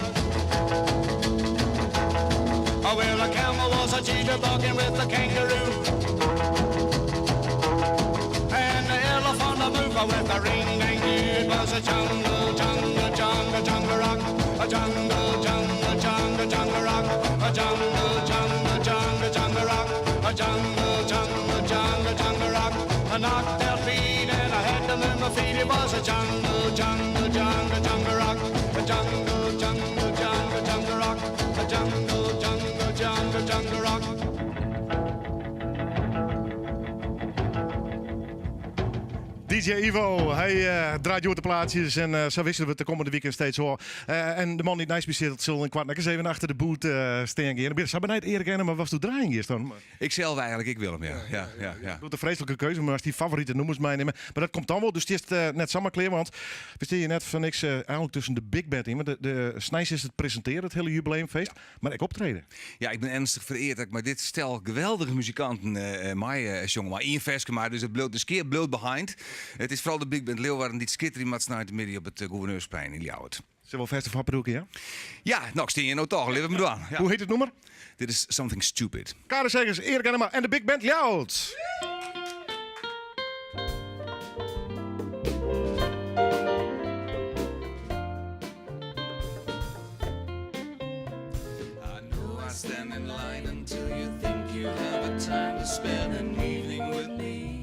Oh, well, the camel was a jitterbugging with the kangaroo. And the elephant a moving with the ring dang It was a jungle, jungle, jungle, jungle rock. A jungle, jungle, jungle, jungle rock. A jungle, jungle, jungle, jungle rock. A jungle, jungle, jungle, jungle rock. I knocked out feet and I had to move my feet. It was a jungle, jungle, jungle, jungle rock. A jungle. DJ Ivo, hy draait hjoed de plaatsjes en sa wissele we it de kommende wiken steeds ôf. En de man dy't neist my sit, sil ynkoarten ek ris even achter de booth stean gean. Ik bin sa benijd, Eric Ennema, watsto draaien giest dan. Ik sels eigenlik ek, Willem, ja. Ja. Docht in freeslike keuze, mar ast dyn favorite nûmers meinimme. Mar dat komt dan wol, dus stiest net samar klear, want we stean hjir net foar niks eigenlik tusken de big band yn. Want de sneins is it presintearre, it hiele jubileumfeest. Mar ek optrede. Ja, ik bin earnstich fereard dat ik mei dit stel geweldige muzikanten mei sjonge mei. Ien ferske mar, dus it bliuwt, de skea bliuwt beheind. It is foaral de Big Band Leeuwarden dy't skitterje moat sneintemiddei op it Gouverneursplein yn Ljouwert. Sil wol fêst in foarproefke, ja? Ja, no, ik stean hjir no toch. Lit it mar dwaan. Ja. Hoe hjit it nûmer? Dit is Something Stupid. Karin Segers, Eric Ennema en de Big Band Ljouwert. I know I stand in line until you think you have a time to spend an evening with me.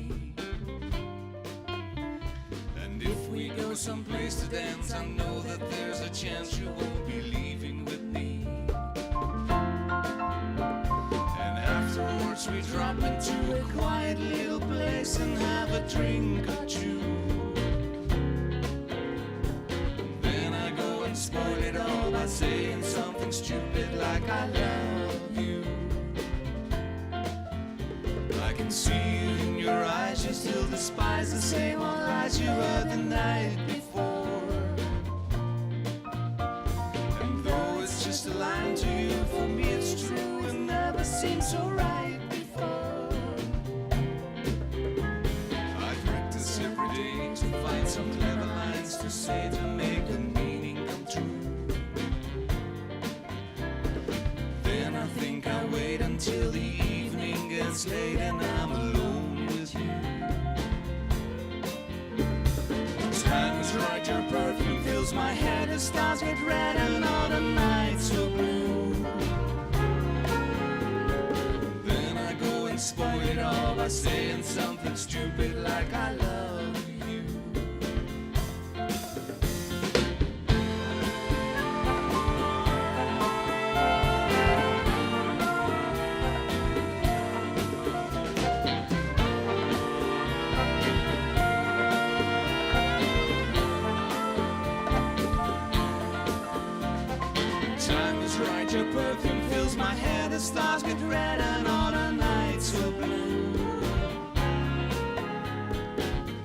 And if we go someplace to dance, I know that there's a chance you won't be leaving with me. And afterwards we drop into a quiet little place and have a drink or two. Then I go and spoil it all by saying something stupid like I love you. I can see it in your eyes, you still despise the same old lies you heard the night before. And though it's just a line to you, for me it's true, it never seemed so right before. I practice every day to find some clever lines to say to make the meaning come true. Then I think I wait until the evening gets late and I'm alone with you. Time is right, your perfume fills my head, the stars get red and all the nights so blue. Then I go and spoil it all by saying something stupid like I love you. Time is right, your perfume fills my head, the stars get red and all the nights so blue.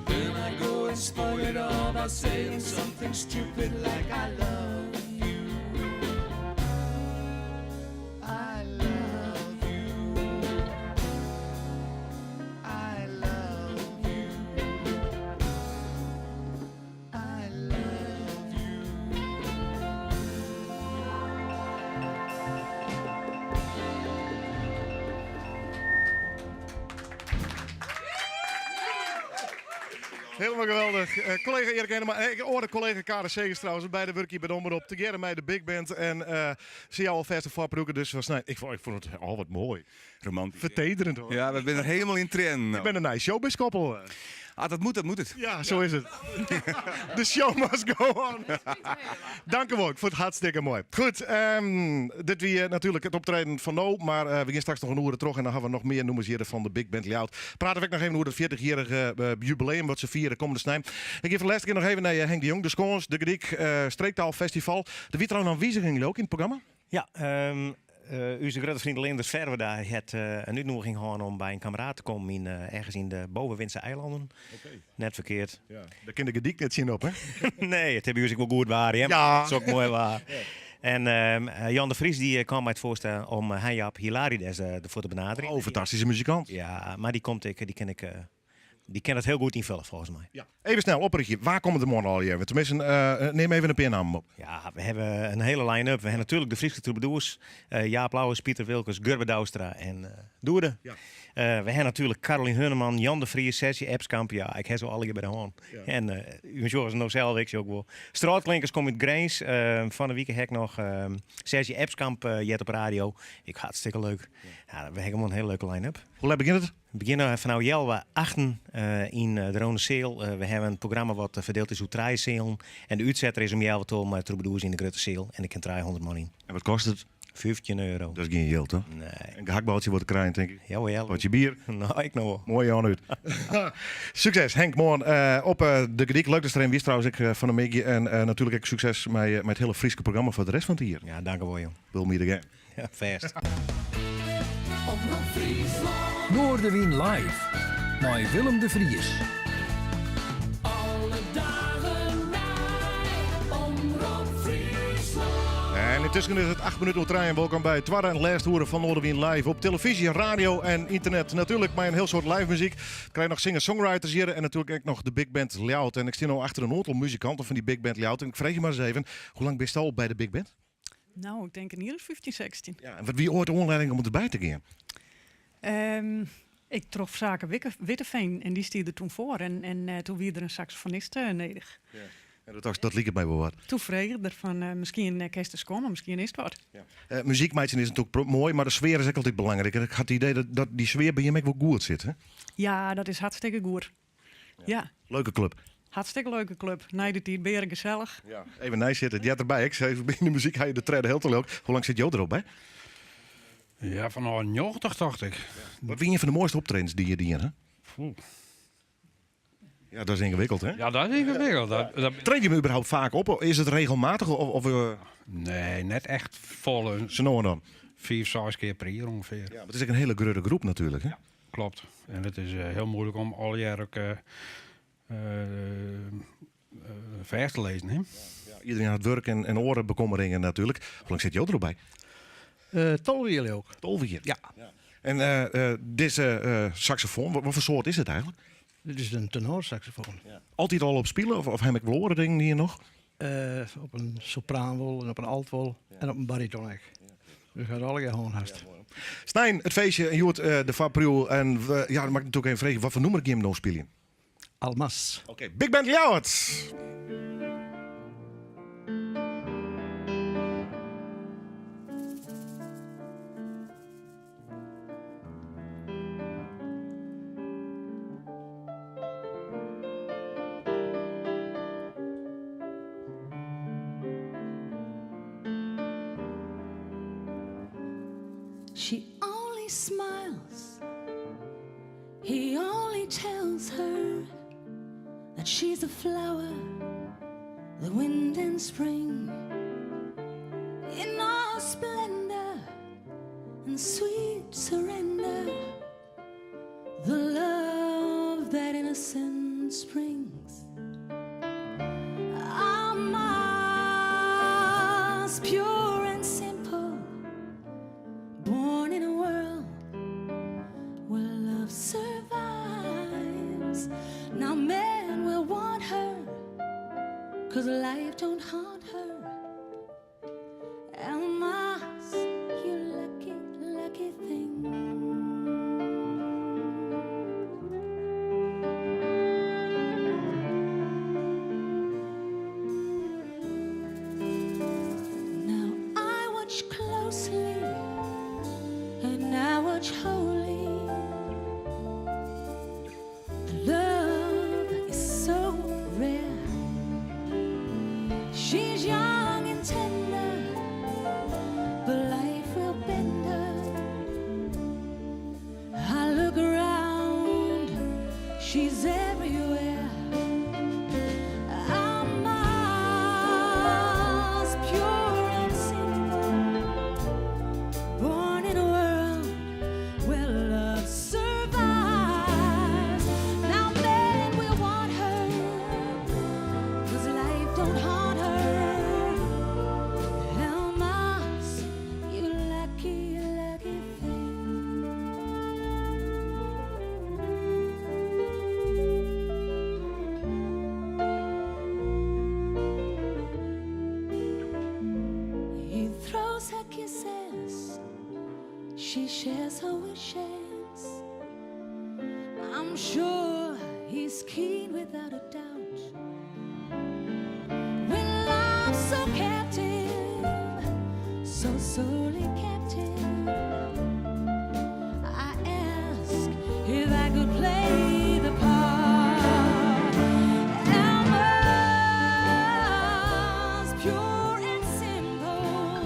Then I go and spoil it all by saying something stupid like I love you. I love you. I love you. I love you. Hielendal geweldich. Eh, collega Eric Ennema, eh, ik hoorde collega Karin Segers trouwens, beide wurkje by de Omrop, tegearre mei de Big Band. En eh se jouwe alfêst in foarproefke, dus was, nee, ik fûn it al wat moai. Romantysk. Fertederjend hoor. Ja, we binne der hielendal yn triennen. Ik bin in nij showbiz-koppel. Ah, dat moat, dat moat it. Ja, sa is it. The show must go on. Dank u wel, ik fûn it hartstikke moai. Goed, dit wie natuerlik it optreden fan no, mar we gean straks noch in oere troch en dan hawwe we noch mear nûmers hjir fan de Big Band Ljouwert. Prate we ek noch even oer it 40-jierrige jubileum wat se fiere kommende snein. Ik gean foar de lêste kear noch even nei Henk de Jong, de Skâns, De Gordyk, Streektaalfestival. Der wie trouwens noch in wiziging leau ik yn it programma? Ja, ús grutte freon Leendert Ferwerda hat in útnûging hân om by in kammeraat te kommen yn, ergens yn de Bovenwindse Eilanden. Net ferkeard. Ja, dêr kin de Gordyk net tsjin op, hè? Nee, it is by ús ek wol goed waar, hè? Ja. It is ek moai waar. En Jan de Vries dy kaam mei it foarstel om Hein Jaap Hilarides derfoar te benaderjen. Oh, fantastyske muzikant. Ja, mar dy komt ek, dy kin ik, dy kin it hiel goed ynfolje folgens my. Ja. Even snel oprjochtje, wa komme der moarn allegear? Teminsten, nim even in pear nammen op. Ja, we hawwe in hiele line-up. We hawwe natuerlik de Fryske troubadours. Jaap Louwes, Piter Wilkens, Gurbe Douwstra en Doede. Ja. We hawwe natuerlik Carolien Hunneman, Jan de Vries, Sergio Epskamp. Ja, ik ha se allegear by de hân. Ja. En uh, sjogge se no sels ek ook wol. Straatklinkers komme út Grins. Fan 'e wike ha ik noch Sergio Epskamp heard op radio. Ek hartstikke leuk. Ja. we hawwe gewoan in hiele leuke line-up. Hoe let begjint it? We begjinne fanôf healwei achten yn de Rone Seal. We hawwe in programma wat ferdield is oer trije sealen. En de útsetter is om healwei 12 mei troubadours yn de grutte seal. En der kin 300 man yn. En wat kostet it? 15 euro. Dat is gjin jild, hè? Nee. In gehaktbaltsje wat te krijen, tink ik. Jawel. Potje bier. Nou, ik noch wol. Moai oan út. Sukses, Henk, moarn op de Gerdyk. Leuk dat der even wiest trouwens ek fan 'e middei. En natuerlik ek sukses mei it hiele Fryske programma foar de rest fan it jier. Ja, dank wol, jong. We'll meet again. Ja, fêst. Omrop Fryslân. Noardewyn live mei Willem de Vries. Alle dagen nei Omrop Fryslân. En yntusken is it 8 minuten oer trijen. Wolkom by it twadde en lêste oere fan Noardewyn live op telefyzje, radio en ynternet. Natuerlik mei in hiel soad live muzyk. Krije noch singer-songwriters hjir en natuerlik ek noch de Big Band Ljouwert. En ik stean no achter in oantal muzikanten fan dy Big Band Ljouwert. En ik freegje mar ris even, hoe lang bist al by de Big Band? Nou, ik tink in jier of 15, 16. Ja, en wat wie oait de oanlieding om derby te gean? Ik trof Sake Witteveen en dy stie der toen foar. En toen wie der in saksofonist nedich. Ja. En dat, dat liket my wol wat. Toen frege er fan, miskien kinst ris komme, miskien is it wat. Ja. Muzyk meitsjen is natuerlik moai, mar de sfear is ek altyd belangryk. En ik ha it idee dat dy sfear by jim ek wol goed sit, hè? Ja, dat is hartstikke goed. Ja. Leuke klup. Hartstikke leuke klup. Nei de tiid beare gesellich. Ja. Even neisitte, it heart derby. Ik sei, yn de muzyk ha je de tredde helte leuk. Hoe lang sit jo der al by? Ja, fanôf 90 tocht ik. Wat wie ien fan de moaiste optredens dy't je dien ha? Oeh. Ja, dat is yngewikkeld, hè? Ja, dat is yngewikkeld. Dat, Trede je überhaupt faak op? Is it regelmatich of? Nee, net echt folle. Sa no en dan? 5, 6 kear per jier ûngefear. Ja, mar it is ek in hiele grutte groep natuerlik, hè? Ja, kloppet. En it is hiel muoilik om allegear ek fêst te lizzen, hè? Ja, iderien hat wurk en oare bekommeringen natuerlik. Hoe lang sit jo der al by? 12 jier leau ik. 12 jier? Ja. En dizze saksofoan, wat foar soart is it eigentlik? Dit is in tenorsaxofoon. Ja. Altyd al op spile of ha ik wol oare dingen dien noch? Op in sopraan wol en op in alt wol en op in bariton ek. Dus hat allegear hân hast. Snein, it feestje en hjoed de foarpriuw. En we, ja, dan moat ik natuerlik even freegje, wat foar nûmer gean jim no spyljen? Almas. Oké, Big Band Ljouwert! She only smiles. He only tells her that she's a flower, the wind and spring. In all splendor and sweet surrender, the love that innocence brings. Almas, pure and simple, born in a world where love survives. Now men will want her, 'cause life don't haunt her. Almas, you lucky, lucky thing. Now I watch closely and I watch wholly. The love is so rare. She's young and tender, but life will bend her. I look around, she's everywhere. Almas, pure and simple, born in a world where love survives. Now men will want her, 'cause life don't haunt her. Almas, you lucky, lucky thing. He throws her kisses, she shares her wishes. I'm sure he's keen without a doubt. When love's so captive, so sorely captive, I ask if I could play the part. Almas, pure and simple,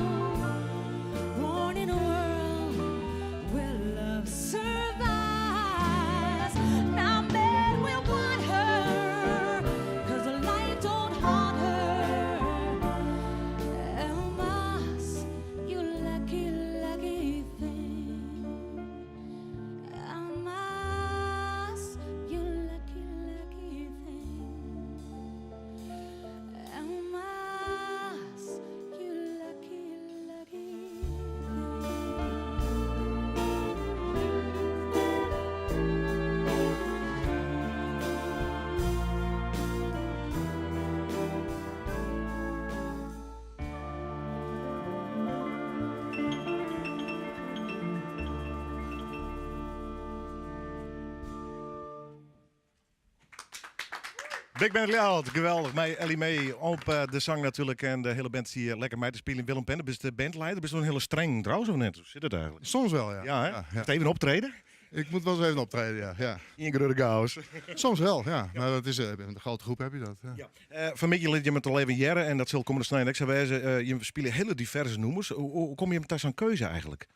Big Band Ljouwert, geweldich. Mei Ellie Mae op eh, de sang natuerlik en de hiele band siet lekker mei te spyljen. Willem Pende, bist de bandleider? Bist in hiele streng trouwens of net? Hoe sit it eigentlik? Soms wel, ja. Ja, hè? Ja, ja. Moatst even optrede? Ik moet wel eens even optreden, ja. ja. Ien grutte chaos. Soms wel, ja. Maar dat is, in de grote groep heb je dat. Ja. Ja. Uh, Fan 'e middei lit jim it al even hearre en dat sil kommende snein ek sa wêze. Uh, jim spylje hiele diverse nûmers. Hoe komme jim ta sa'n keuze eigentlik?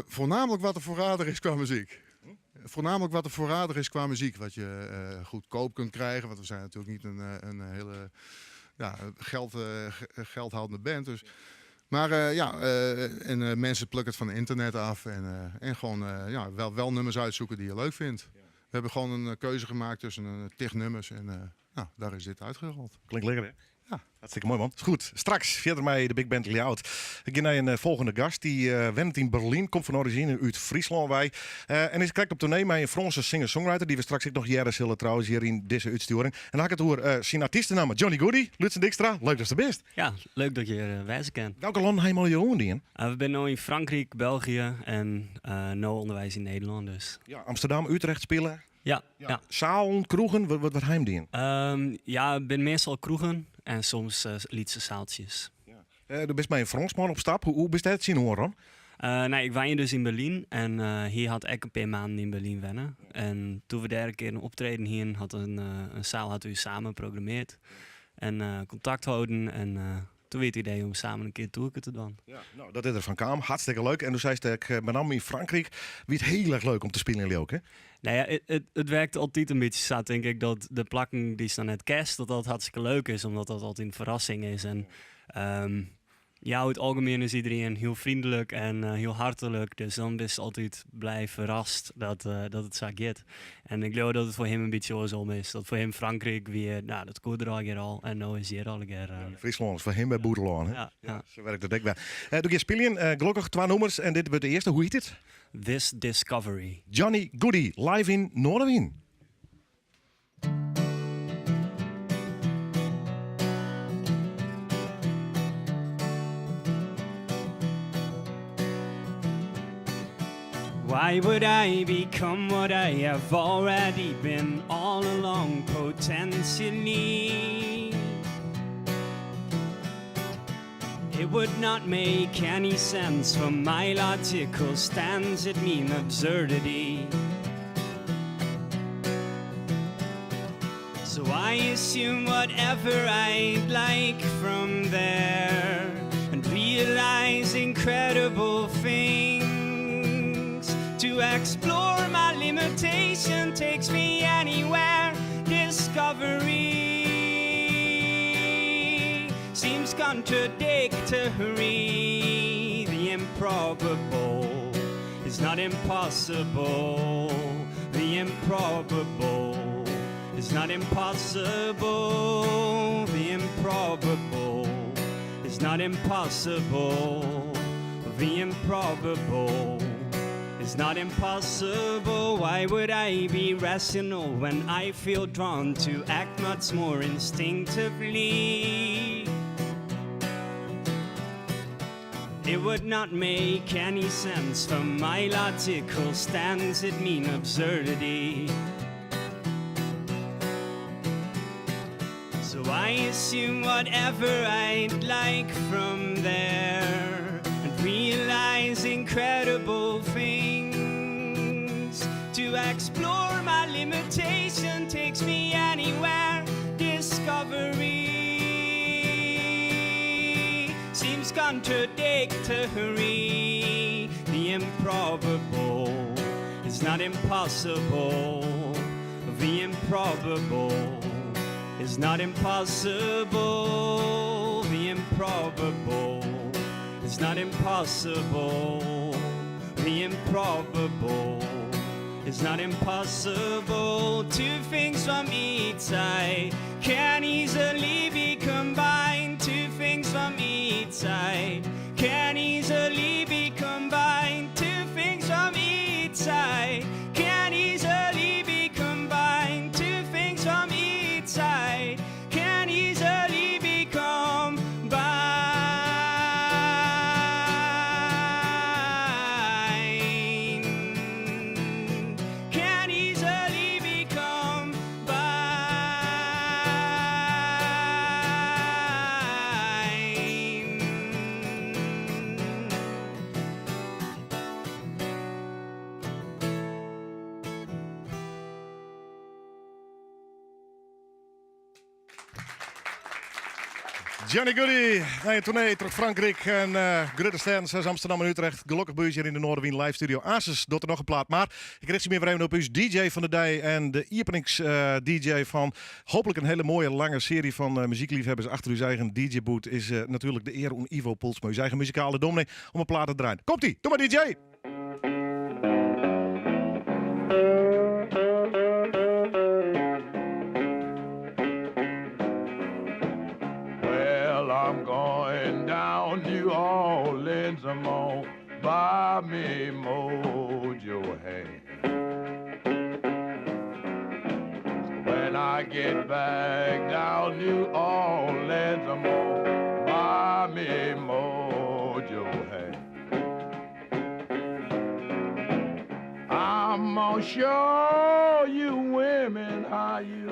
Voornamelijk wat er voorradig is qua muziek. Voornamelijk wat er voorradig is qua muziek. Wat je goedkoop kunt krijgen. Want we zijn natuurlijk niet een hele, ja, geldhoudende band. Dus. Maar ja, en mensen plukken het van internet af. En gewoon ja, wel nummers uitzoeken die je leuk vindt. We hebben gewoon een keuze gemaakt tussen een tig nummers. En nou, daar is dit uitgerold. Klinkt lekker, hè? Ja. Hartstikke moai, man. Is goed. Straks fierder mei de Big Band Ljouwert. Ik gean nei in folgjende gast. Dy wennet yn Berlyn, komt fan origine út Fryslân wei. En is krekt op toernee mei in Frânske singer-songwriter, dy't we straks ek noch hearre sille trouwens hjir yn dizze útstjoering. En dan ha ik it oer syn artystenamme Johnny Goody. Lútsen Dijkstra, leuk datst der bist. Ja, leuk dat ik hjir wêze kin. Welke lannen ha jim al oandien? We binne no yn Frankryk, België en no ûnderweis yn Nederlân dus. Ja, Amsterdam, Utrecht spile. Ja, Ja. ja. Sealen, kroegen, wat ha jim dien? Ja, it binne meastal kroegen en soms lytse sealtsjes. Ja. Do bist mei in Frânsman op stap. Hoe bist dêr tsjinoan rûn? Nee, ik wenje dus yn Berlyn en hy hat ek in pear maanden yn Berlyn wenne. En doe't we dêr in kear in optreden hienen, hat in seal hat ús samen programmeard en kontakt holden en doe wie it idee om samen in kear toerke te dwaan. Ja, no, dat is der fan kaam. Hartstikke leuk. En do seist ek, benammen yn Frankryk wie it hiel erch leuk om te spyljen leau ik, hè? Nou ja, it wurket altyd in bytsje sa, tink ik, dat de plakken dy'tst dan net kenst, dat dat hartstikke leuk is, omdat dat altyd in ferrassing is. En ja, oer it algemien is iderien hiel freonlik en hiel hartlik, dus dan bist altyd blij ferrast dat it sa giet. En ik leau dat it foar him in bytsje oarsom is. Dat foar him Frankryk wie, no, dat koe er allegear al en no is hjir allegear. Fryslân is foar him wer bûtenlân, hè? Ja, ja. Sa wurket it ek wer. Do giest spyljen, gelokkich twa nûmers en dit wurdt de earste. Hoe hjit it? This Discovery. Johnny Goody, live yn Noardewyn. Why would I become what I have already been all along potentially? It would not make any sense for my logical stance, it mean absurdity. So I assume whatever I'd like from there and realize incredible things. To explore my limitation takes me anywhere. Discovery seems contradictory. The improbable is not impossible. The improbable is not impossible. The improbable is not impossible. The improbable is not impossible. Why would I be rational when I feel drawn to act much more instinctively? It would not make any sense for my logical stance, it mean absurdity. So I assume whatever I'd like from there and realize incredible things. To explore my limitation takes me anywhere. Discovery seems contradictory. The improbable is not impossible. The improbable is not impossible. The improbable is not impossible. The improbable is not impossible. Two things from each side can easily be combined. Two things from each side can easily be combined. Two things from each side can easily be combined. Two things from each side can easily be combined. Can easily be combined. Johnny Goody, nei in toernee troch Frankryk en grutte stêden sa as Amsterdam en Utrecht. Gelokkich by ús hjir yn de Noardewyn live studio. Aansens docht er noch in plaat, mar ik rjochtsje my wer even op ús DJ fan de dei en de iepenings-DJ fan hooplik in hele moaie lange searje fan muzykleafhebbers achter ús eigen DJ-booth is natuerlik de ear oan Ivo Poelsma, ús eigen muzikale dominee, om in plaat te draaien. Komt-ie, doe mar DJ! Well, I'm going down New Orleans, I'm gonna buy me mojo hat. When I get back down New Orleans, I'm gonna buy me mojo hat. I'm gonna show you women how you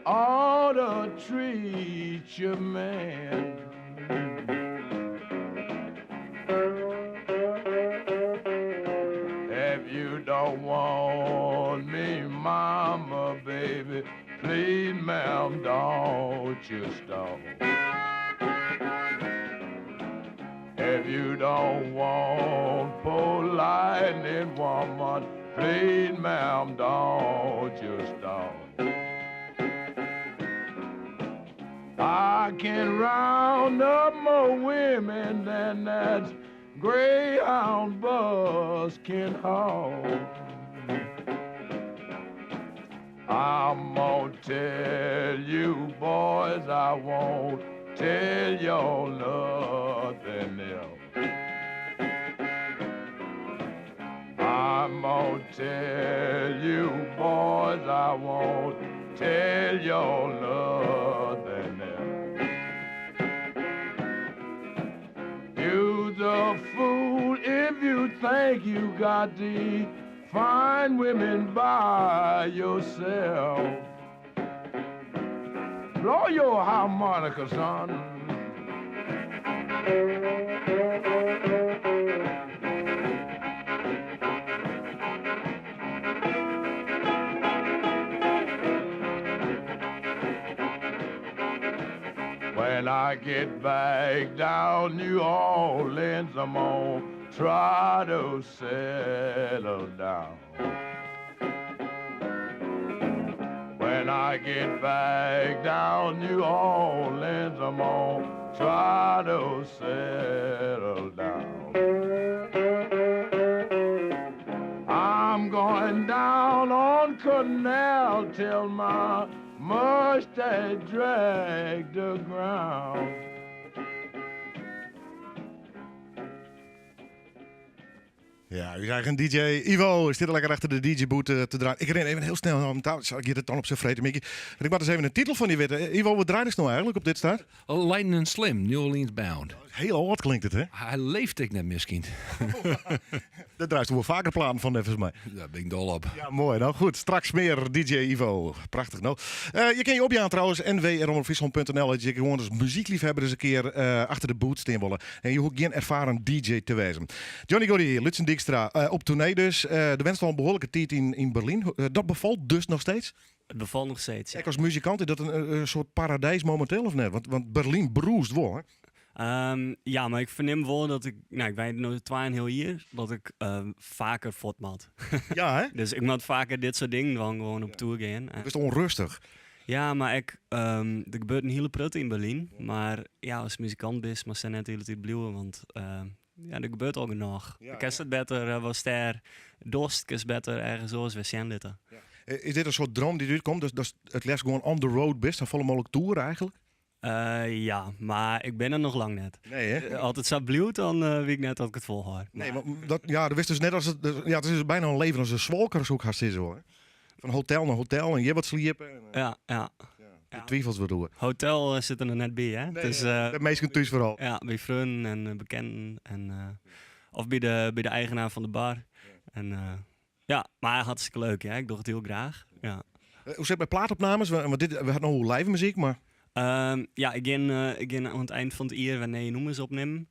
ought to treat your man. If you don't want me, mama, baby, please, ma'am, don't you stop. If you don't want poor lightning woman, please, ma'am, don't you stop. I can round up more women than that Greyhound bus can haul. I'm gonna tell you boys I won't tell y'all nothing else. I'm gonna tell you boys I won't tell y'all nothing else. You's a fool if you think you got the fine women by yourself. Blow your harmonica, son. When I get back down New Orleans, I'm gonna try to settle down. When I get back down New Orleans, I'm gonna try to settle down. I'm going down on Canal till my mustache drag the ground. Ja, ús eigen DJ Ivo stiet lekker achter de DJ-booth te draaien. Ik rin even hiel snel om tafel. Ik giet it dan op syn freedtemiddei. Ik moat ris even in titel fan dy witte. Ivo, wat draaidest no eigentlik op dit stuit? Lightning Slim, New Orleans Bound. Hiel âld klinkt it, hè? Hy leeft ek net miskien. Dêr draaist wol faker platen fan, neffens my. Dêr bin ik dol op. Ja, moai. No goed, straks mear DJ Ivo. Prachtich, no. Eh, je kinne je opjaan trouwens, nw.omropfriesland.nl. As je gewoan as muzykleafhawwer ris in kear eh, achter de booth stean wolle. En je hoege gjin erfaren DJ te wêzen. Johnny Goody, Lutsen Dijkstra, eh, op toernee dus. Do wennest al in behoarlike tiid yn Berlyn. Dat befalt dus noch steeds? It befalt noch steeds, ja. Ek as muzikant, is dat in soart paradys mominteel of net? Want Berlyn brûst wol, hè? Ja, mar ik fernim wol dat ik, no, ik wenje no twa-en-in heal jier, dat ik faker fuort moat. Ja, hè? Dus ik moat faker dit soart dingen dwaan, gewoan op toer gean. Bist ûnrêstich? Ja, mar ek, der gebeurt in hiele protte yn Berlyn. Mar ja, as muzikant bist, moatst dêr net de hiele tiid bliuwe, want ja, der gebeurt al genôch. Kinst it better watst dêr dochst, kinst better ergens oars wer sjen litte. Is dit in soart droom dy't útkomt? Dus datst it leafst gewoan on the road bist, safolle mooglik toere eigentlik? Ja, mar ik bin der noch lang net. Nee, hè? As it sa bliuwt, dan wit ik net oft ik it folhâld. Nee, want dat, ja, do witst dus net as it, ja, it is byna in leven as in swalker, soe ik hast sizze, hoor. Fan hotel nei hotel en hjir wat sliepe. En, Ja, ja. De twivels wat oer. Hotel sit der noch net by, hè? Nee, Dus, de minsken thús foaral. Ja, by freonen en bekenden. En, of by de eigenaar fan de bar. En, ja, mar hartstikke leuk, ja. Ik doch it hiel graach. Ja. Hoe sit it mei plaatopnames? Want dit, we ha it no oer live muzyk, mar... Ja, ik gean oan it ein fan it jier wer nije nûmers opnimmen.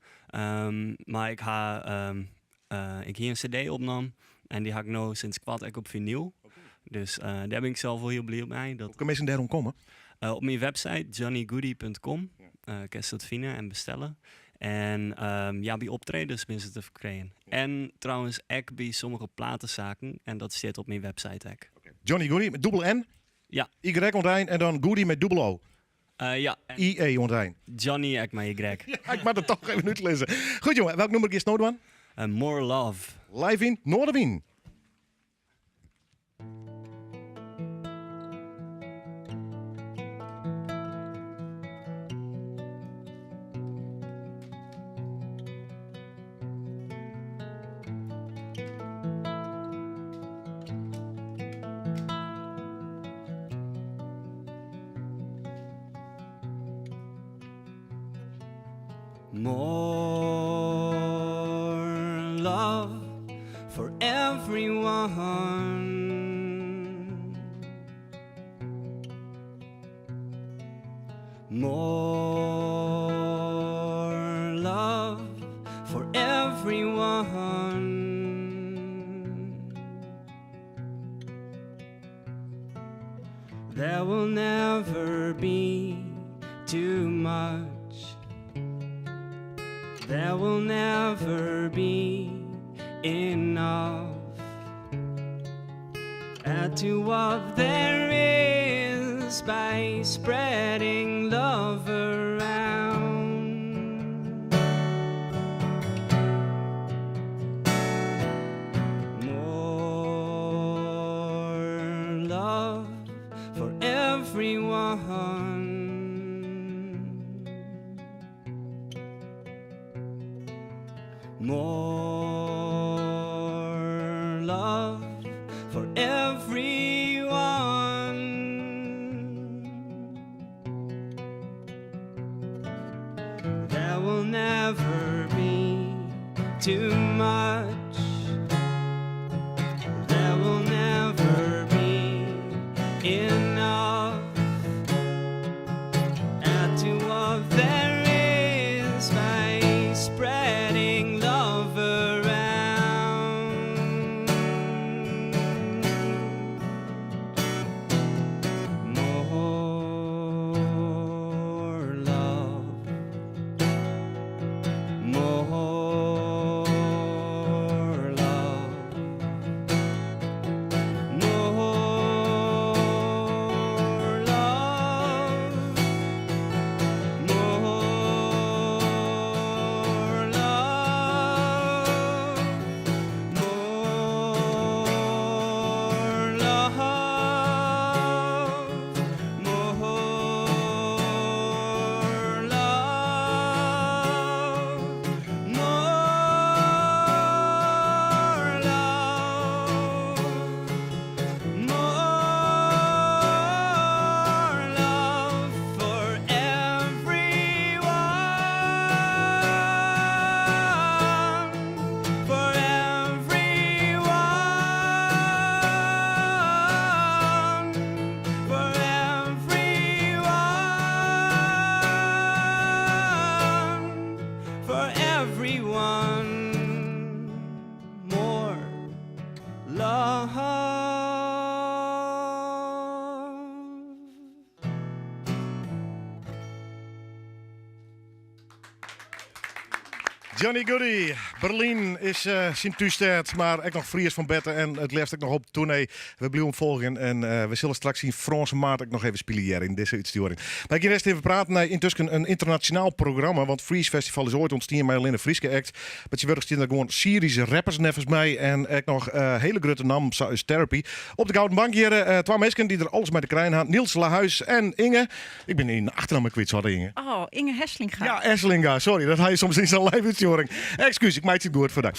Mar ik ha, ik hie in CD opnommen en dy ha ik no sinds koart ek op finyl. Dus dêr bin ik sels wol hiel bliid mei. Hoe kinne minsken dêroan komme? Op myn website johnnygoody punt com. Kinst dat fine en bestelle. En ja, by optredens binne se te ferkrijen. En trouwens ek by sommige platesaken en dat stiet op myn website ek. Johnny Goodie met dûbel N? Ja. Y oan it ein en dan Goodie met dûbel O? Ja. IE oan it ein. Johnny ek mei Y. Ja, ik moat it toch even útlizze. Goed jonge, welk nûmer giest no dwaan? More Love. Live yn Noardewyn. More love for everyone. More love for everyone. There will never be too much. There will never be enough. Add to what there is by spreading love around. More love for everyone. More love for everyone. There will never be too much. There will never be enough. Add to what there is by spreading love around. More love. More love. More love. More love. More love. More love. More love. More love for everyone. For everyone. For everyone. For everyone. More love. Johnny Goodie, Berlyn is syn thússtêd, mar ek noch Fries fan berte en it leafst ek noch op toernee. We bliuwe him folgjen en we sille straks syn Frânse maat ek noch even spylje hjir yn dizze útstjoering. Mar ik gean earst even praten nei yntusken in ynternasjonaal programma, want Freeze Festival is oait ûntstien mei allinne Fryske acts. Mar tsjintwurdich stean der gewoan Syryske rappers neffens my en ek noch hele grutte nammen sa as Therapy. Op de Gouden Bank hjir twa minsken dy't der alles mei te krijen ha, Niels Lahuis en Inge. Ik bin dyn achternamme kwyt, sorry Inge. Oh, Inge Heslinga. Ja, Heslinga, sorry, dat ha je soms yn sa'n live útstjoering. Ekskús, ik meitsje it goed foar dy.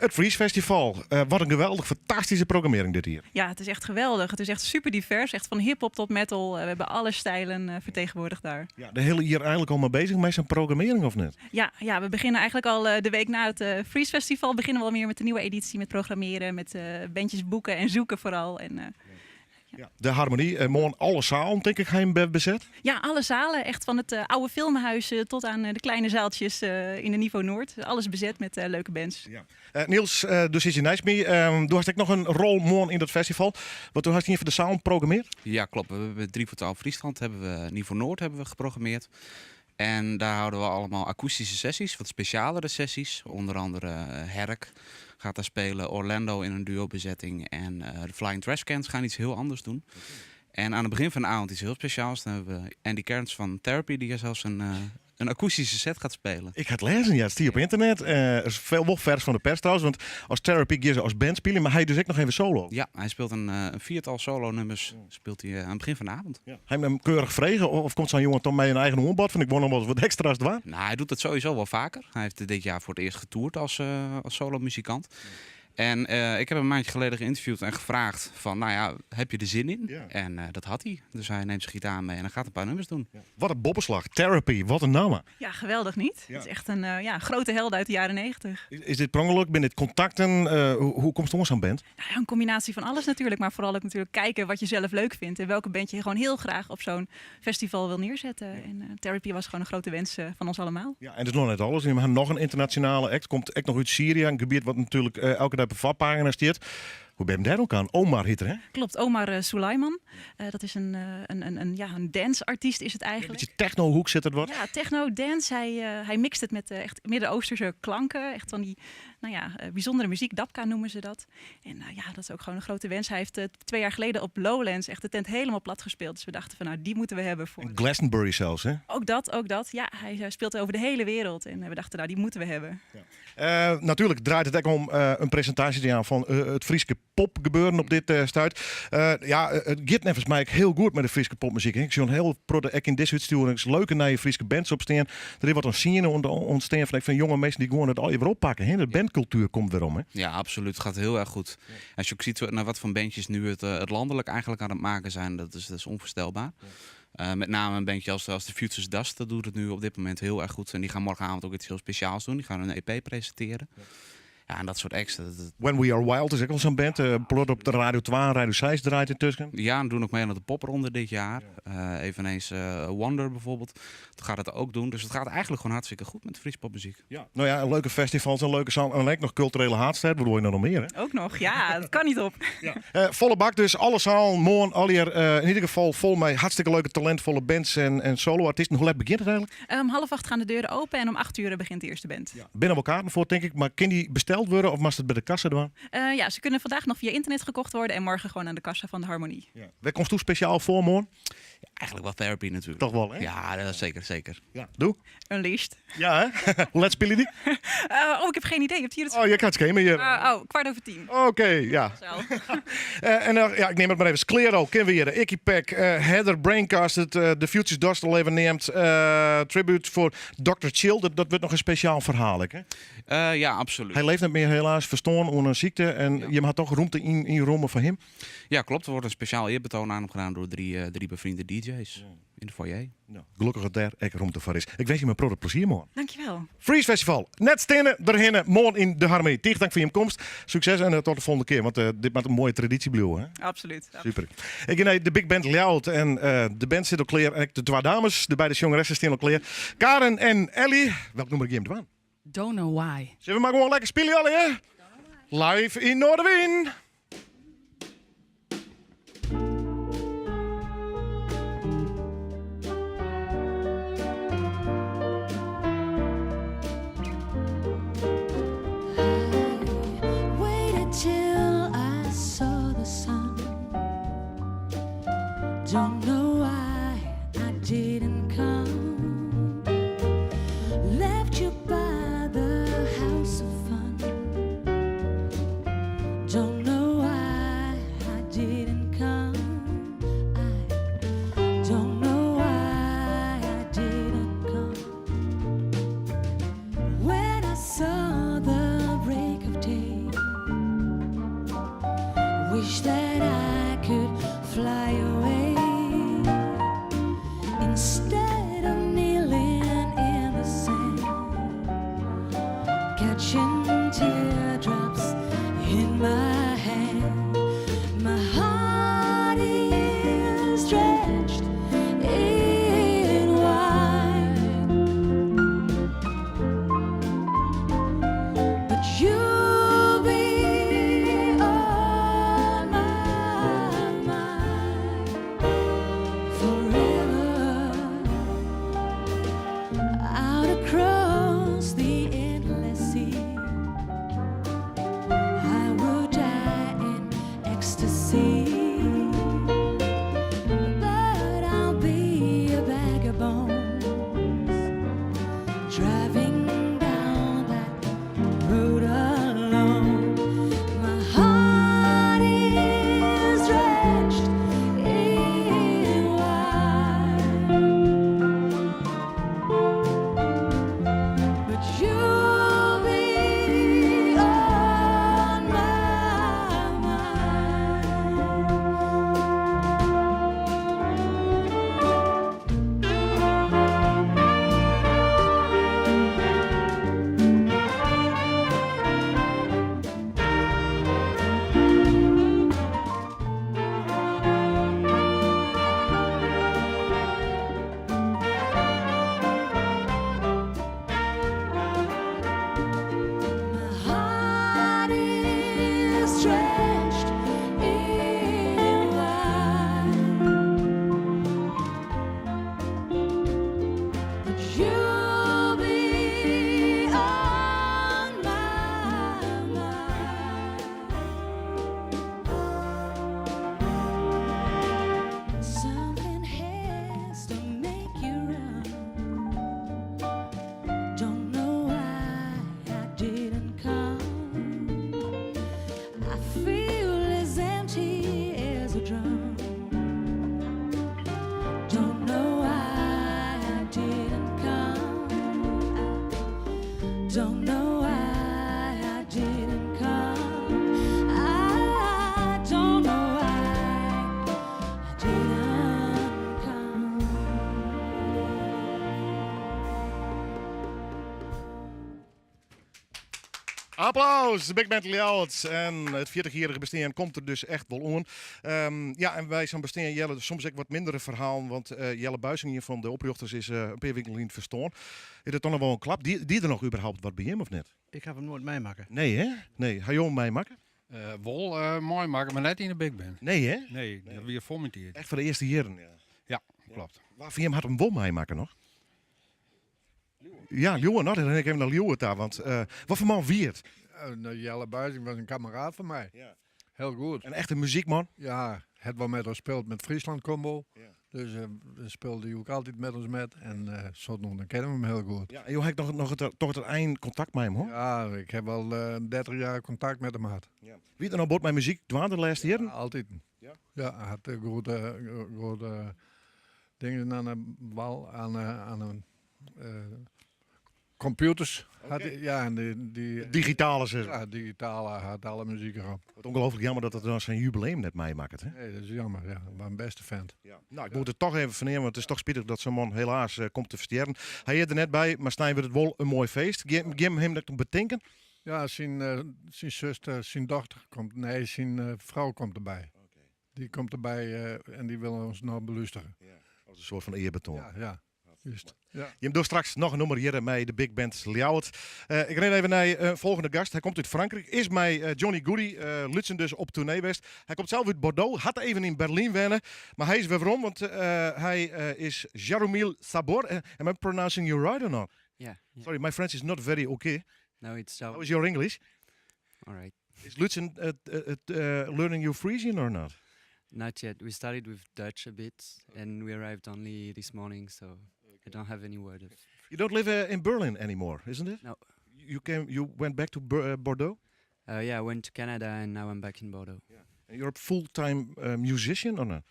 It Freeze Festival, wat in geweldich fantastyske programmearring dit jier. Ja, het is echt geweldig. Het is echt super divers, echt van hip-hop tot metal. We hebben alle stijlen vertegenwoordigd daar. Ja, de hele jier eigenlik al mei bezich mei sa'n programmearring of net? Ja, ja, we beginnen eigenlijk al de week na het Freeze Festival beginnen we al meer met de nieuwe editie, met programmeren, met bandjes boeken en zoeken vooral. En, ja. De Harmonie, moarn alle zalen, tink ik, ha jim bezet? Ja, alle zalen. Echt van het oude filmhuis tot aan de kleine zaaltjes in de Niveau Noord. Alles bezet met leuke bands. Ja. Niels, do sitst hjir neist my. Do hast ek noch in rol moarn yn dat festival. Want do hast ien fan de zalen programmeard? Ja, klopt. We hebben 3 voor 12 Friesland, hebben we Niveau Noord hebben we geprogrammeerd. En daar houden we allemaal akoestische sessies, wat specialere sessies. Onder andere Herk gaat daar spelen, Orlando in een duo-bezetting. En de Flying Trashcans gaan iets heel anders doen. En aan het begin van de avond iets heel speciaals. Dan hebben we Andy Cairns van Therapy, die zelfs een akoestische set gaat spelen. Ik ga het lezen, ja. Het staat op internet. Is veel wel vers van de pers trouwens. Want als Therapy giet als band spelen, maar hij dus ook nog even solo. Ja, hij speelt een viertal solo-nummers. Speelt hij aan het begin van de avond. Ja. Hij hem keurig vregen of komt zo'n jongen toch met een eigen aanbod? Van ik wil nog wel eens wat extra's doen. Nou, hij doet dat sowieso wel vaker. Hij heeft dit jaar voor het eerst getoerd als solo-muzikant. En ik heb hem een maandje geleden geïnterviewd en gevraagd van, heb je er zin in? En dat had hij. Dus hij neemt zijn gitaar mee en hij gaat een paar nummers doen. Ja. Wat een bobbenslag. Therapy, wat een naam. Ja, geweldig niet? Het is echt een grote held uit de jaren 90. Is dit per ongeluk? Ben dit contacten? Hoe komt het ons aan band? Een combinatie van alles natuurlijk. Maar vooral ook natuurlijk kijken wat je zelf leuk vindt. En welke band je gewoon heel graag op zo'n festival wil neerzetten. En Therapy was gewoon een grote wens van ons allemaal. Ja, en dat is nog net alles. We hebben nog een internationale act. Komt echt nog uit Syrië. Een gebied wat natuurlijk elke dag op de vatpagina staat. Hoe ben je daar ook aan? Omar heet er, hè? Klopt, Omar Souleyman. Dat is een danceartiest is het eigenlijk. Een beetje techno-hoek zit het wat? Ja, techno, dance. Hij mixt het met echt Midden-Oosterse klanken. Echt van die bijzondere muziek. Dabka noemen ze dat. En dat is ook gewoon een grote wens. Hij heeft 2 jaar geleden op Lowlands echt de tent helemaal plat gespeeld. Dus we dachten van, die moeten we hebben voor En Glastonbury zelfs, hè? Ook dat. Ja, hij speelt over de hele wereld. En we dachten, die moeten we hebben. Ja. Natuurlijk draait het ook om een presentatie die aan van het Frieske popgebeuren op dit stuit. Het gaat volgens mij heel goed met de Frieske popmuziek. Hè. Ik zie een heel product ook in deze uitsturing leuke nieuwe Frieske bands opstaan. Er is wat een scene ontstaan van jonge mensen die gewoon het al even oppakken. Hè. De bandcultuur komt weer om. Hè. Ja, absoluut. Het gaat heel erg goed. Als je ook ziet naar wat voor bandjes nu het landelijk eigenlijk aan het maken zijn, dat is onvoorstelbaar. Met name een bandje als The Futures Dust, dat doet het nu op dit moment heel erg goed. En die gaan morgenavond ook iets heel speciaals doen. Die gaan hun EP presenteren. Ja, en dat soort acts. When We Are Wild is ook al zo'n band. Plot op de Radio 2, Radio 6 draait intussen. Ja, en doen ook mee aan de popronde dit jaar. Eveneens Wonder bijvoorbeeld. Dat gaat het ook doen. Dus het gaat eigenlijk gewoon hartstikke goed met de Friese popmuziek. Ja. Een leuke festivals, een leuke zaal. En ook nog culturele haatstad. Wat wil je nou nog meer, hè? Ook nog, ja. Dat kan niet op. Ja. Volle bak dus. Alle zaal, morgen, al hier in ieder geval vol met hartstikke leuke, talentvolle bands en solo-artiesten. Hoe laat begint het eigenlijk? Om 7:30 gaan de deuren open en om 8 uur begint de eerste band. Ja. Binnen elkaar voor, denk ik. Maar kan die besteld worden of mag het bij de kassa doen? Ja, ze kunnen vandaag nog via internet gekocht worden en morgen gewoon aan de kassa van de Harmonie. Ja. Waar komt toe speciaal voor morgen? Ja, eigenlijk wel Therapy natuurlijk. Toch wel, hè? Ja, dat is zeker, zeker. Ja. Doe. Unleashed. Ja, hè? Hoe laat spelen die? Oh, ik heb geen idee. Je hebt hier het Oh, je kan het schema hier. Oh, 10:15. Oké, ja. Zo. En ja, ik neem het maar even. Sclero, ken we hier. Icky Pack, Heather, Braincast, het The Futures Dust al even neemt. Tribute voor dokter Chill. Dat wordt nog een speciaal verhaal, hè? Ja, absoluut. Hij leeft niet meer helaas, verstoorn onder een ziekte. En je had toch ruimte in Rome voor hem? Ja, klopt. Er wordt een speciaal eerbetoon aan hem gedaan door drie bevriende D J's in de foyer. Ja, gelukkig dat daar ek ruimte voor is. Ik wens je mijn grote plezier, man. Dankjewel. Freeze Festival. Net stenen, erheen, morgen in de Harmonie. Tig dank voor je komst. Succes en tot de volgende keer, want dit maakt een mooie traditie blijven, hè? Absoluut. Super. Ik ben de Big Band Ljouwert en de band zit al klaar. En de twee dames, de beide jongeressen staan al klaar. Karen en Ellie. Welk nummer ik hem aan? Don't know why. Zullen we maar gewoon lekker spelen, alle, hè? Live in Noardewyn. Don't know why I didn't come. Left you by the house of fun. Don't know why I didn't come. I don't know why I didn't come. When I saw the break of day, wish that I could fly away. Instead of kneeling in the sand, catching teardrops in my hand. My heart is stretched in wide, but you'll be on my mind forever. don't know why I didn't come. I don't know why I didn't come. Applaus, de Big Band Ljouwert. En it 40-jierrige bestean komt der dus echt wol oan. Ja, en by sa'n bestean hearre soms ek wat mindere ferhalen. Want Jelle Buising, ien fan de oprjochters, is in pear wiken lyn ferstoarn. Is dat dan noch wol in klap? Die der noch überhaupt wat by him of net? Ik haw him noait meimakke. Nee, hè? Nee. Ha jo him meimakke? Wol meimakke, mar net yn de big band. Nee, hè? Nee, dat wie foar myn tiid. Echt foar de earste jierren, ja. Ja, kloppet. Wa fan jim hat him wol meimakke noch? Ja, Liuwe, no, dan rin ik even nei Liuwe ta, want wat foar man wie it? Nou, Jelle Buising was in kameraad fan my. Hiel goed. In echte muzykman? Ja, hat wol mei ons spile mei Friesland Combo. Dus spile hy ek altyd mei ons mei. En sa dan kenne we him hiel goed. Ja, en jo ha noch toch it ein kontakt mei him, hoor? Ja, ik ha al 30 jaar kontakt mei him hân. Ja. Wie er noch bot mei muzyk dwaande de lêste jierren? Ja, altyd. Ja? Ja, hy hat goede, goede dingen oan de wal, oan de computers. Hat, ja, en die, Digitale, sis. Ja, digitale, hat alle muzyk derop. Wat ongelooflik jammer dat er dan syn jubileum net meimakket, hè? Nee, dat is jammer, ja. War in bêste fint. Ja. No, ik moat it toch even ferneame, want it is toch spitich dat sa'n man helaas komt te ferstjerren. Hy is der net by, mar snein wurdt it wol in moai feest. Gean jim him dat betinken? Ja, syn suster, syn dochter komt, nee, syn frou komt derby. Dy komt derby en dy wil ons noch belústerje. Ja, as in soart fan earbetoan. Ja, ja. Just. Ja. Jim dogge straks noch in nûmer hjir mei de Big Band Ljouwert. Ik rin even nei in folgjende gast. Hy komt út Frankryk, is mei Johnny Goody Lútsen dus op toernee west. Hy komt sels út Bordeaux, hat even yn Berlyn wenne, mar hy is wer werom, want hy is Jaromil Sabor. Am I pronouncing you right or not? Yeah, yeah. Sorry, my French is not very okay. No, it's so. How is your English? All right. Is Lútsen learning you Frisian or not? Not yet. We started with Dutch a bit, and we arrived only this morning, so I don't have any word of. You don't live in Berlin anymore, isn't it? No. You came. You went back to Bordeaux. Yeah, I went to Canada, and now I'm back in Bordeaux. Yeah. And you're a full-time musician or not?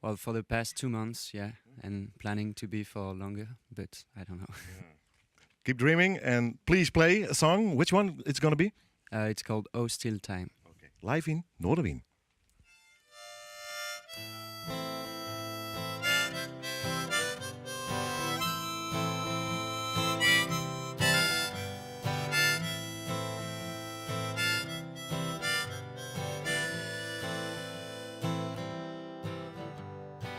Well, for the past 2 months, yeah, and planning to be for longer, but I don't know. Yeah. Keep dreaming and please play a song. Which one it's going to be? It's called Oh Still Time. Okay. Live in Noardewyn.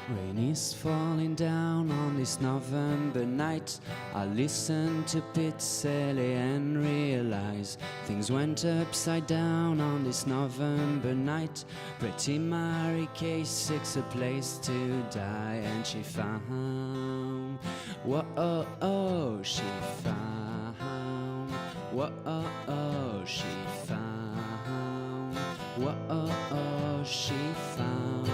Rain is falling down on this November night. I listen to Pizzelle and realize things went upside down on this November night. Pretty Mary Kay seeks a place to die, and she found. Whoa, oh, oh, she found. Whoa, oh, oh, she found. Whoa, oh, oh, she found.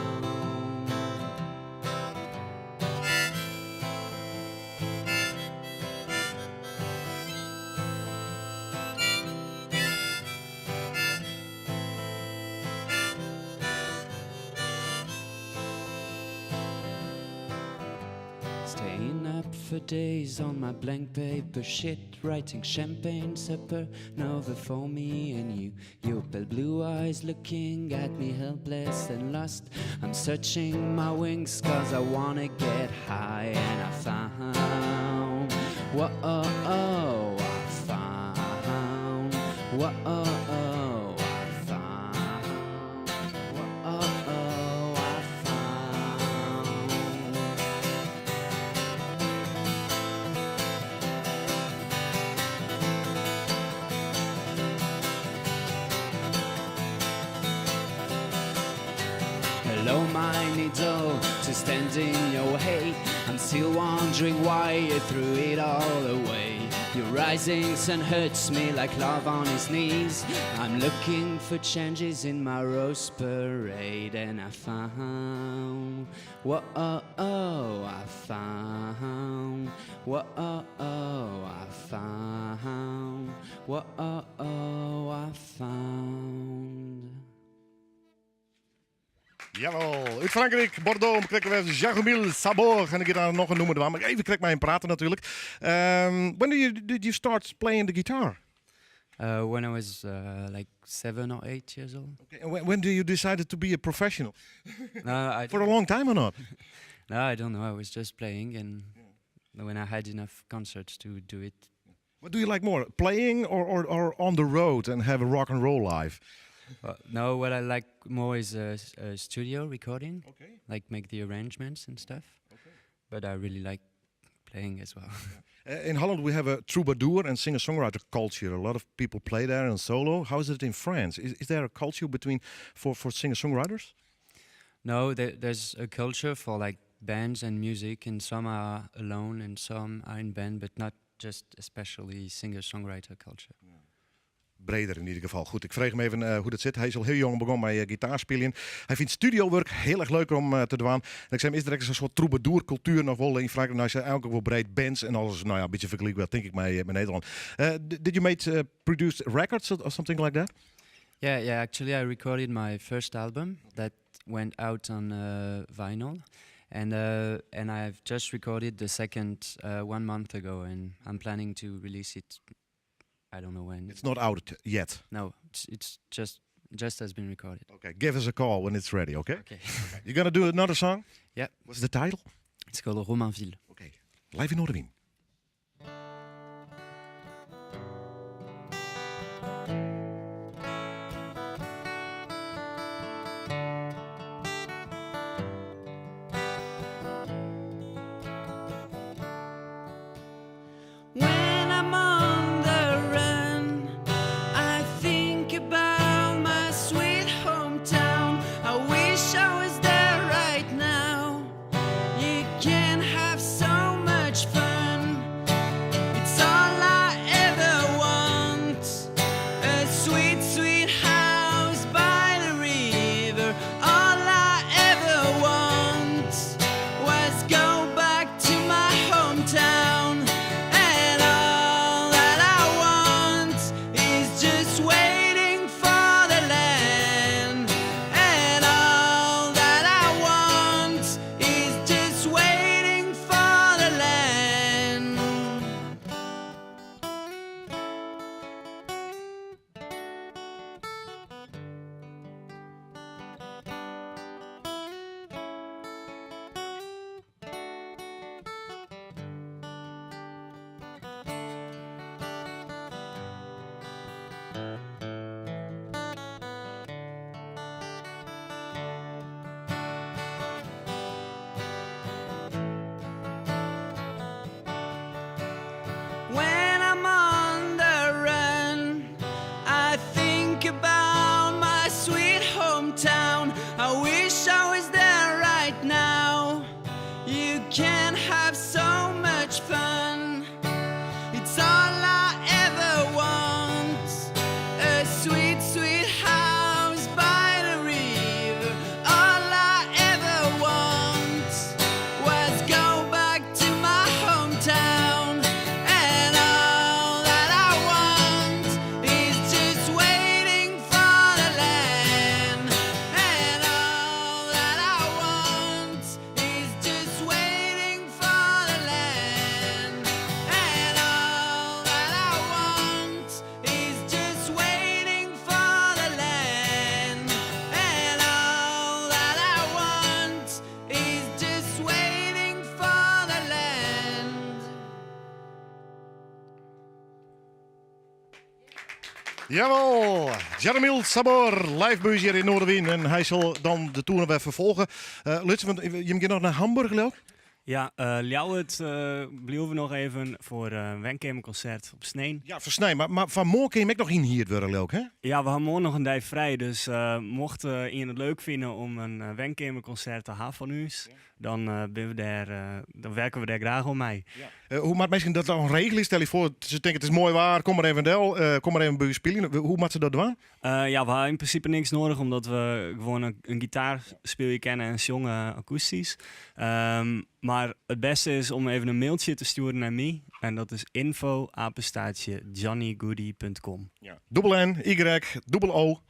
Staying up for days on my blank paper shit, writing champagne supernova for me and you. Your pale blue eyes looking at me helpless and lost. I'm searching my wings cause I wanna get high and I found. Whoa, oh, oh, I found. Whoa, oh, oh, I found. Whoa, oh, oh, I found. Hello, my needle to stand in your way. I'm still wondering why you threw it all away. Your rising sun hurts me like love on his knees. I'm looking for changes in my rose parade, and I found. Whoa, oh, oh, I found. Whoa, oh, oh, I found. Whoa, oh, oh, I found. Jawel, út Frankryk, Bordeaux, om krekt te wêzen, Jaromil Sabor. En ik gean noch in nûmer dwaan, mar even krekt mei him prate natuerlik. When did you start playing the guitar? When I was like 7 or 8 years old. Okay, and when do you decided to be a professional? No, I For a long time or not? No, I don't know. I was just playing, and when I had enough concerts to do it. What do you like more, playing or on the road and have a rock and roll life? No, what I like more is a studio recording. Like make the arrangements and stuff. But I really like playing as well. In Holland, we have a troubadour and singer-songwriter culture. A lot of people play there and solo. How is it in France? Is there a culture between for singer-songwriters? No, there's a culture for like bands and music, and some are alone and some are in band, but not just especially singer-songwriter culture. Breder in ieder geval. Goed, ik vraag hem even hoe dat zit. Hij is al heel jong begonnen met gitaarspelen. Hij vindt studiowurk heel erg leuk om te doen. En ik zei, is er een soort troubadourcultuur nog wel in Frankrijk? Nou, hij zei eigenlijk ook wel breed bands en alles. Nou ja, een beetje vergelijkbaar, denk ik, met Nederland. Did you make produce records or something like that? Yeah. Actually, I recorded my first album that went out on vinyl, and I've just recorded the second one month ago, and I'm planning to release it. I don't know when. It's not out yet. No, it's just has been recorded. Okay, give us a call when it's ready. Okay. Okay. You gonna do another song? Yeah. What's the title? It's called Romainville. Okay. Live in Noardewyn. When I'm on the run, I think about my sweet hometown. I wish I was there right now. You can have so much fun. It's all I ever want. A sweet, sweet house by the river. All I ever want was go back to my hometown. And all that I want is just waiting for the land. And all that I want is just waiting for the land. When I'm on the run, I think about my sweet hometown. I wish I was there right now. You can have so much fun. It's all I ever want. A sweet, sweet house by the river. All I ever want was go back to my hometown. And all that I want is just waiting for the land. And all that I want is just waiting for the land. And all that I want is just waiting for the land. And all that I want is just waiting for the land. Jawel, Jaromil Sabor, live bij hier in Noardewyn. En hij zal dan de tour weer vervolgen. Lutz, want je moet nog naar Hamburg, geloof ik? Ja, Ljouwert blijven we nog even voor een wenkemerconcert op snein. Ja, voor snein. Maar van morgen kun je ook nog in hier worden, leuk, hè? Ja, we hebben morgen nog een dag vrij. Dus mocht iemand het leuk vinden om een wenkemerconcert te hebben van u, dan, ben we daar, dan werken we daar graag om mee. Ja. Hoe maakt misschien dat dan een regel is? Stel je voor, ze denken het is mooi waar, kom maar even del, kom maar even bij u spelen. Hoe moet ze dat doen? Ja, we hebben in principe niks nodig, omdat we gewoon een gitaar spelen kennen en zongen akoestisch. Maar het beste is om even een mailtje te sturen naar mij. En dat is info apenstaartje johnnygoody.com. Ja. Dubbel N, Y, dubbel O,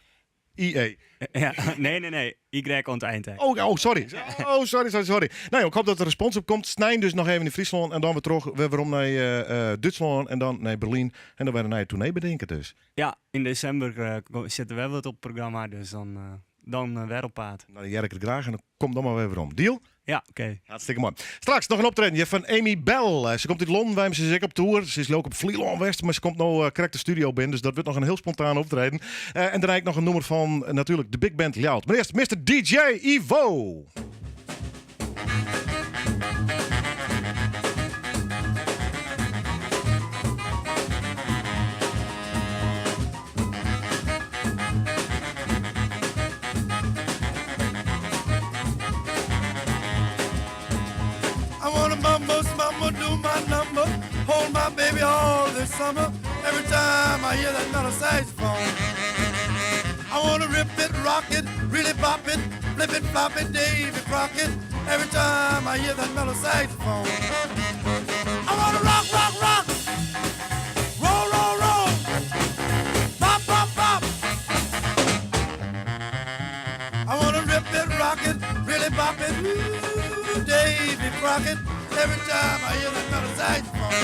IE. Ja, nee, nee, nee. Y oan it ein. Oh, oh, sorry. Oh, sorry, sorry, sorry. Nou, ik hoop dat er respons op komt. Snein dus noch even yn Fryslân en dan wer troch, wer werom nei eh, eh, Dútslân en dan nei Berlyn. En dan wer in nije toernee betinke dus. Ja, yn desimber eh, sit der wer wat op it programma, dus dan, eh, dan eh, wer op paad. Nou, dan hear ik it graach en dan kom dan mar wer werom. Deal? Ja, oké. Hartstikke moai. Straks noch in optreden fan Amy Bell. Eh, Se komt út Londen, wy, se is ek op tour. Se is leuk op Flylân west, mar se komt no eh, krekt de studio binnen. Dus dat wurdt noch in hiel spontaan optreden. Eh, en dêrnei ek noch in nûmer fan eh, natuerlik de Big Band Ljouwert. Mar earst Mr. DJ Ivo. I wanna mumbo, smumbo, do my number. Hold my baby all this summer. Every time I hear that mellow saxophone. I wanna rip it, rock it, really bop it, flip it, flop it, Davy Crockett. Every time I hear that mellow saxophone. I wanna rock, rock, rock. Roll, roll, roll. Bop, bop, bop. I wanna rip it, rock it, really bop it, ooh, Davy Crockett. Every time I hear that mellow saxophone.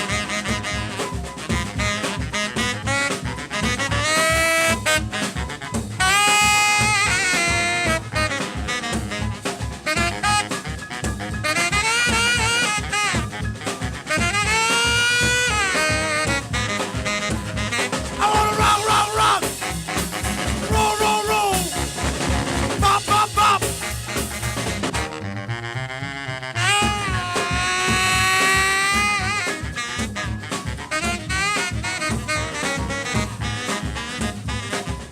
I wanna rock, rock, rock. Roll, roll, roll. Bop, bop, bop.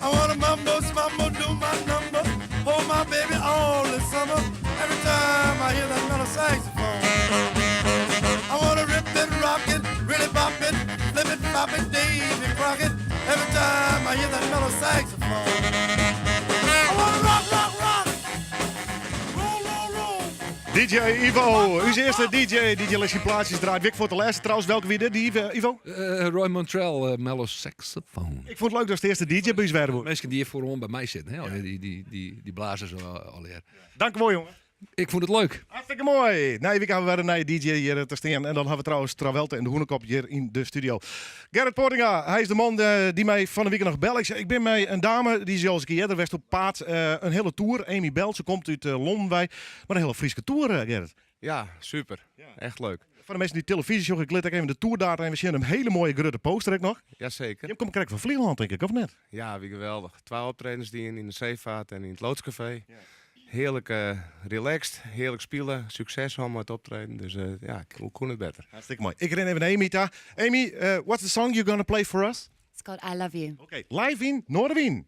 I wanna mumbo, smumbo, do my number. Hold my baby all the summer. Every time I hear that mellow saxophone. I wanna rip it, rock it, really bop it, flip it, flop it, Davy Crockett. Every time I hear that mellow saxophone. I wanna rock, rock, rock. Roll, roll, roll. DJ Ivo, ús earste DJ, DJ Leslie Plaatsjes draait. Wik foar de lêste trouwens, welke wie dit, die Ivo? Ivo? Roy Montrell, Mellow Saxophone. Ik fûn it leuk dat de earste DJ by ús wer Minsken dy't hjir foaroan by my sitte, hè? Dy blaze se allegear. Dank wol, jonge. Ik fûn it leuk. Hartstikke moai. Nije wike ha we wer in nije DJ hjir te stean. En dan ha we trouwens Trawelte en de Hûnekop hjir yn de studio. Gerrit Poortinga, hy is de man eh, dy't my fan 'e wike noch belle. Ik sei, ik bin mei in dame, dy is al ris in kear earder west op paad. Eh, in hiele tour. Amy Bell, se komt út eh, Londen wei. Mar in hiele Fryske tour, eh, Gerrit. Ja, super. Echt leuk. Foar de minsken dy't televyzje sjogge, ik lit ek even de tourdata even sjen. In hiele moaie grutte poster ek noch. Jazeker. Jim komme krekt fan Flylân, tink ik, of net? Ja, wie geweldich. Twa optredens dien yn de Seevaart en yn it Loodscafé. Hearlik eh, relaxed, hearlik spile, sukses hân mei it optreden. Dus eh, ja, hoe koe it better? Hartstikke moai. Ik rin even nei Amy ta. Amy, eh, what's the song you're gonna play for us? It's called I Love You. Oké, live yn Noardewyn.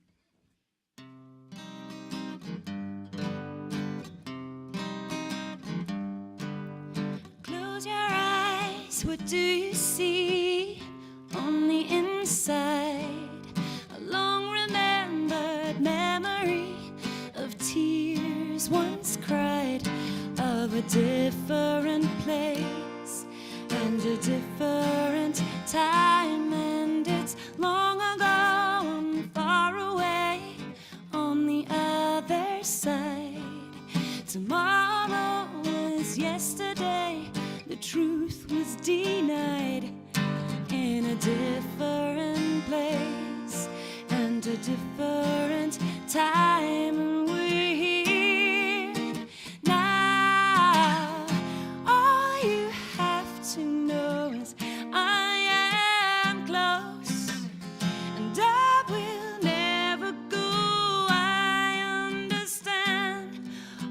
Close your eyes, what do you see on the inside? A long remembered memory of tears once cried, of a different place and a different time, and it's long ago and far away on the other side. Tomorrow was yesterday, the truth was denied in a different place and a different time. And we're here now. All you have to know is I am close. And I will never go. I understand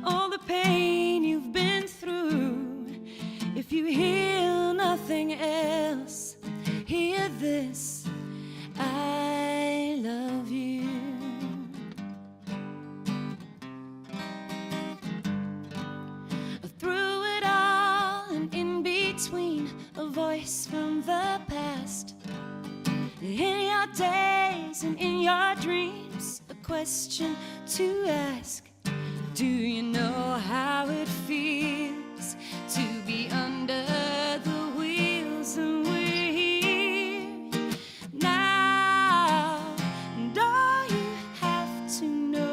all the pain you've been through. If you hear nothing else, hear this I love you. Through it all and in between, a voice from the past. In your days and in your dreams, a question to ask. Do you know how it feels to be under the wheels? And we're here now. And all you have to know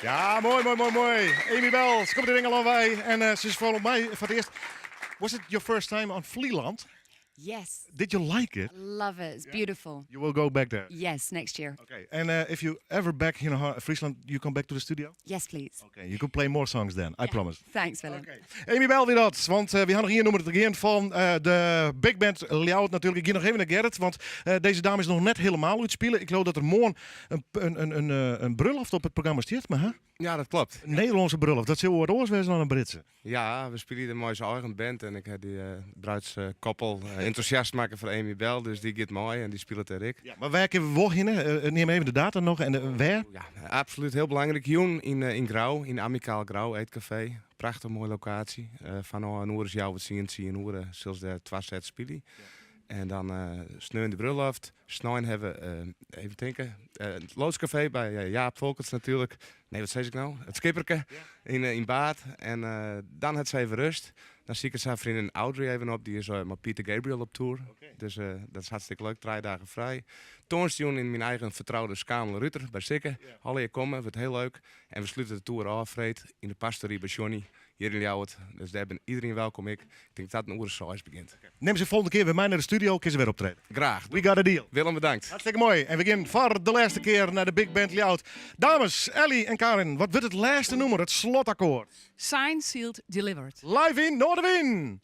Ja, moai, moai, moai, moai. Amy Bell, se komt út Ingelân wei en eh, se is folgens my foar it earst. Was it your first time on Vlieland? Yes. Did you like it? Love it. It's beautiful. You will go back there? Yes, next year. Okay. And if you ever back in Friesland, you come back to the studio? Yes, please. Okay, you could play more songs then, I promise. Thanks, Willem. Amy Bell wie dat, want we ha noch ien nûmer te gean fan de Big Band Ljouwert natuerlik. Ik gean noch even nei Gerrit, want dizze dame is noch net hielendal útspile. Ik leau dat der moarn in brulloft op it programma stiet, mar hè? Ja, dat kloppet. In Nederlânske brulloft, dat sil wat oars wêze dan in Britse. Ja, we spylje der mei ús eigen band en ik ha dy bruidskoppel entûsjast makke foar Amy Bell, dus dy giet mei en dy spilet dêr ek. Ja, mar wêr kinne we wol hinne? Neam even de datum noch en wêr? Ja, absolút hiel belangryk. Jûn yn Grou, yn Amicaal Grou Eetkafee. Prachtich moaie lokaasje. Fanôf in oere as healwei tsien, tsien oere sil se dêr twa sets spylje. En dan sneon de brulloft. Snein ha we, even tinke, it Loodskafee by Jaap Folkerts natuerlik. Nee, wat sis ik no? It Skipperke yn Baard. En dan hat se even rêst. Dan siket se har freondin Audrey even op. Dy is mei Peter Gabriel op tour. Dus dat is hartstikke leuk. Trije dagen frij. Tongersdeitejûn yn myn eigen fertroude Skamele Ruter by Sikke. Allegear komme, wurdt hiel leuk. En we slute de tour ôf freed yn de pastory by Johnny hjir yn Ljouwert. Dus dêr bin iderien welkom ek. Ik tink dat it in oere seis begjint. Nim se folgjende kear wer mei nei de studio, kin se wer optrede. Graach. We got a deal. Willem bedankt. Hartstikke moai. En we gean foar de lêste kear nei de Big Band Ljouwert. Dames, Elly en Karin, wat wurdt it lêste nûmer, it slotakkoard? Signed, sealed, delivered. Live yn Noardewyn!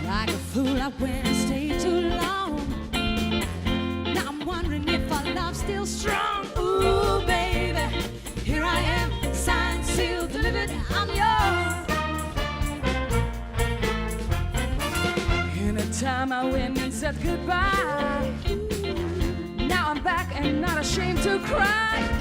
Like a fool, I went and stayed too long. Now I'm wondering if our love's still strong. Ooh, baby, here I am, signed, sealed, delivered. I'm yours. Anytime I went and said goodbye. Now I'm back and not ashamed to cry.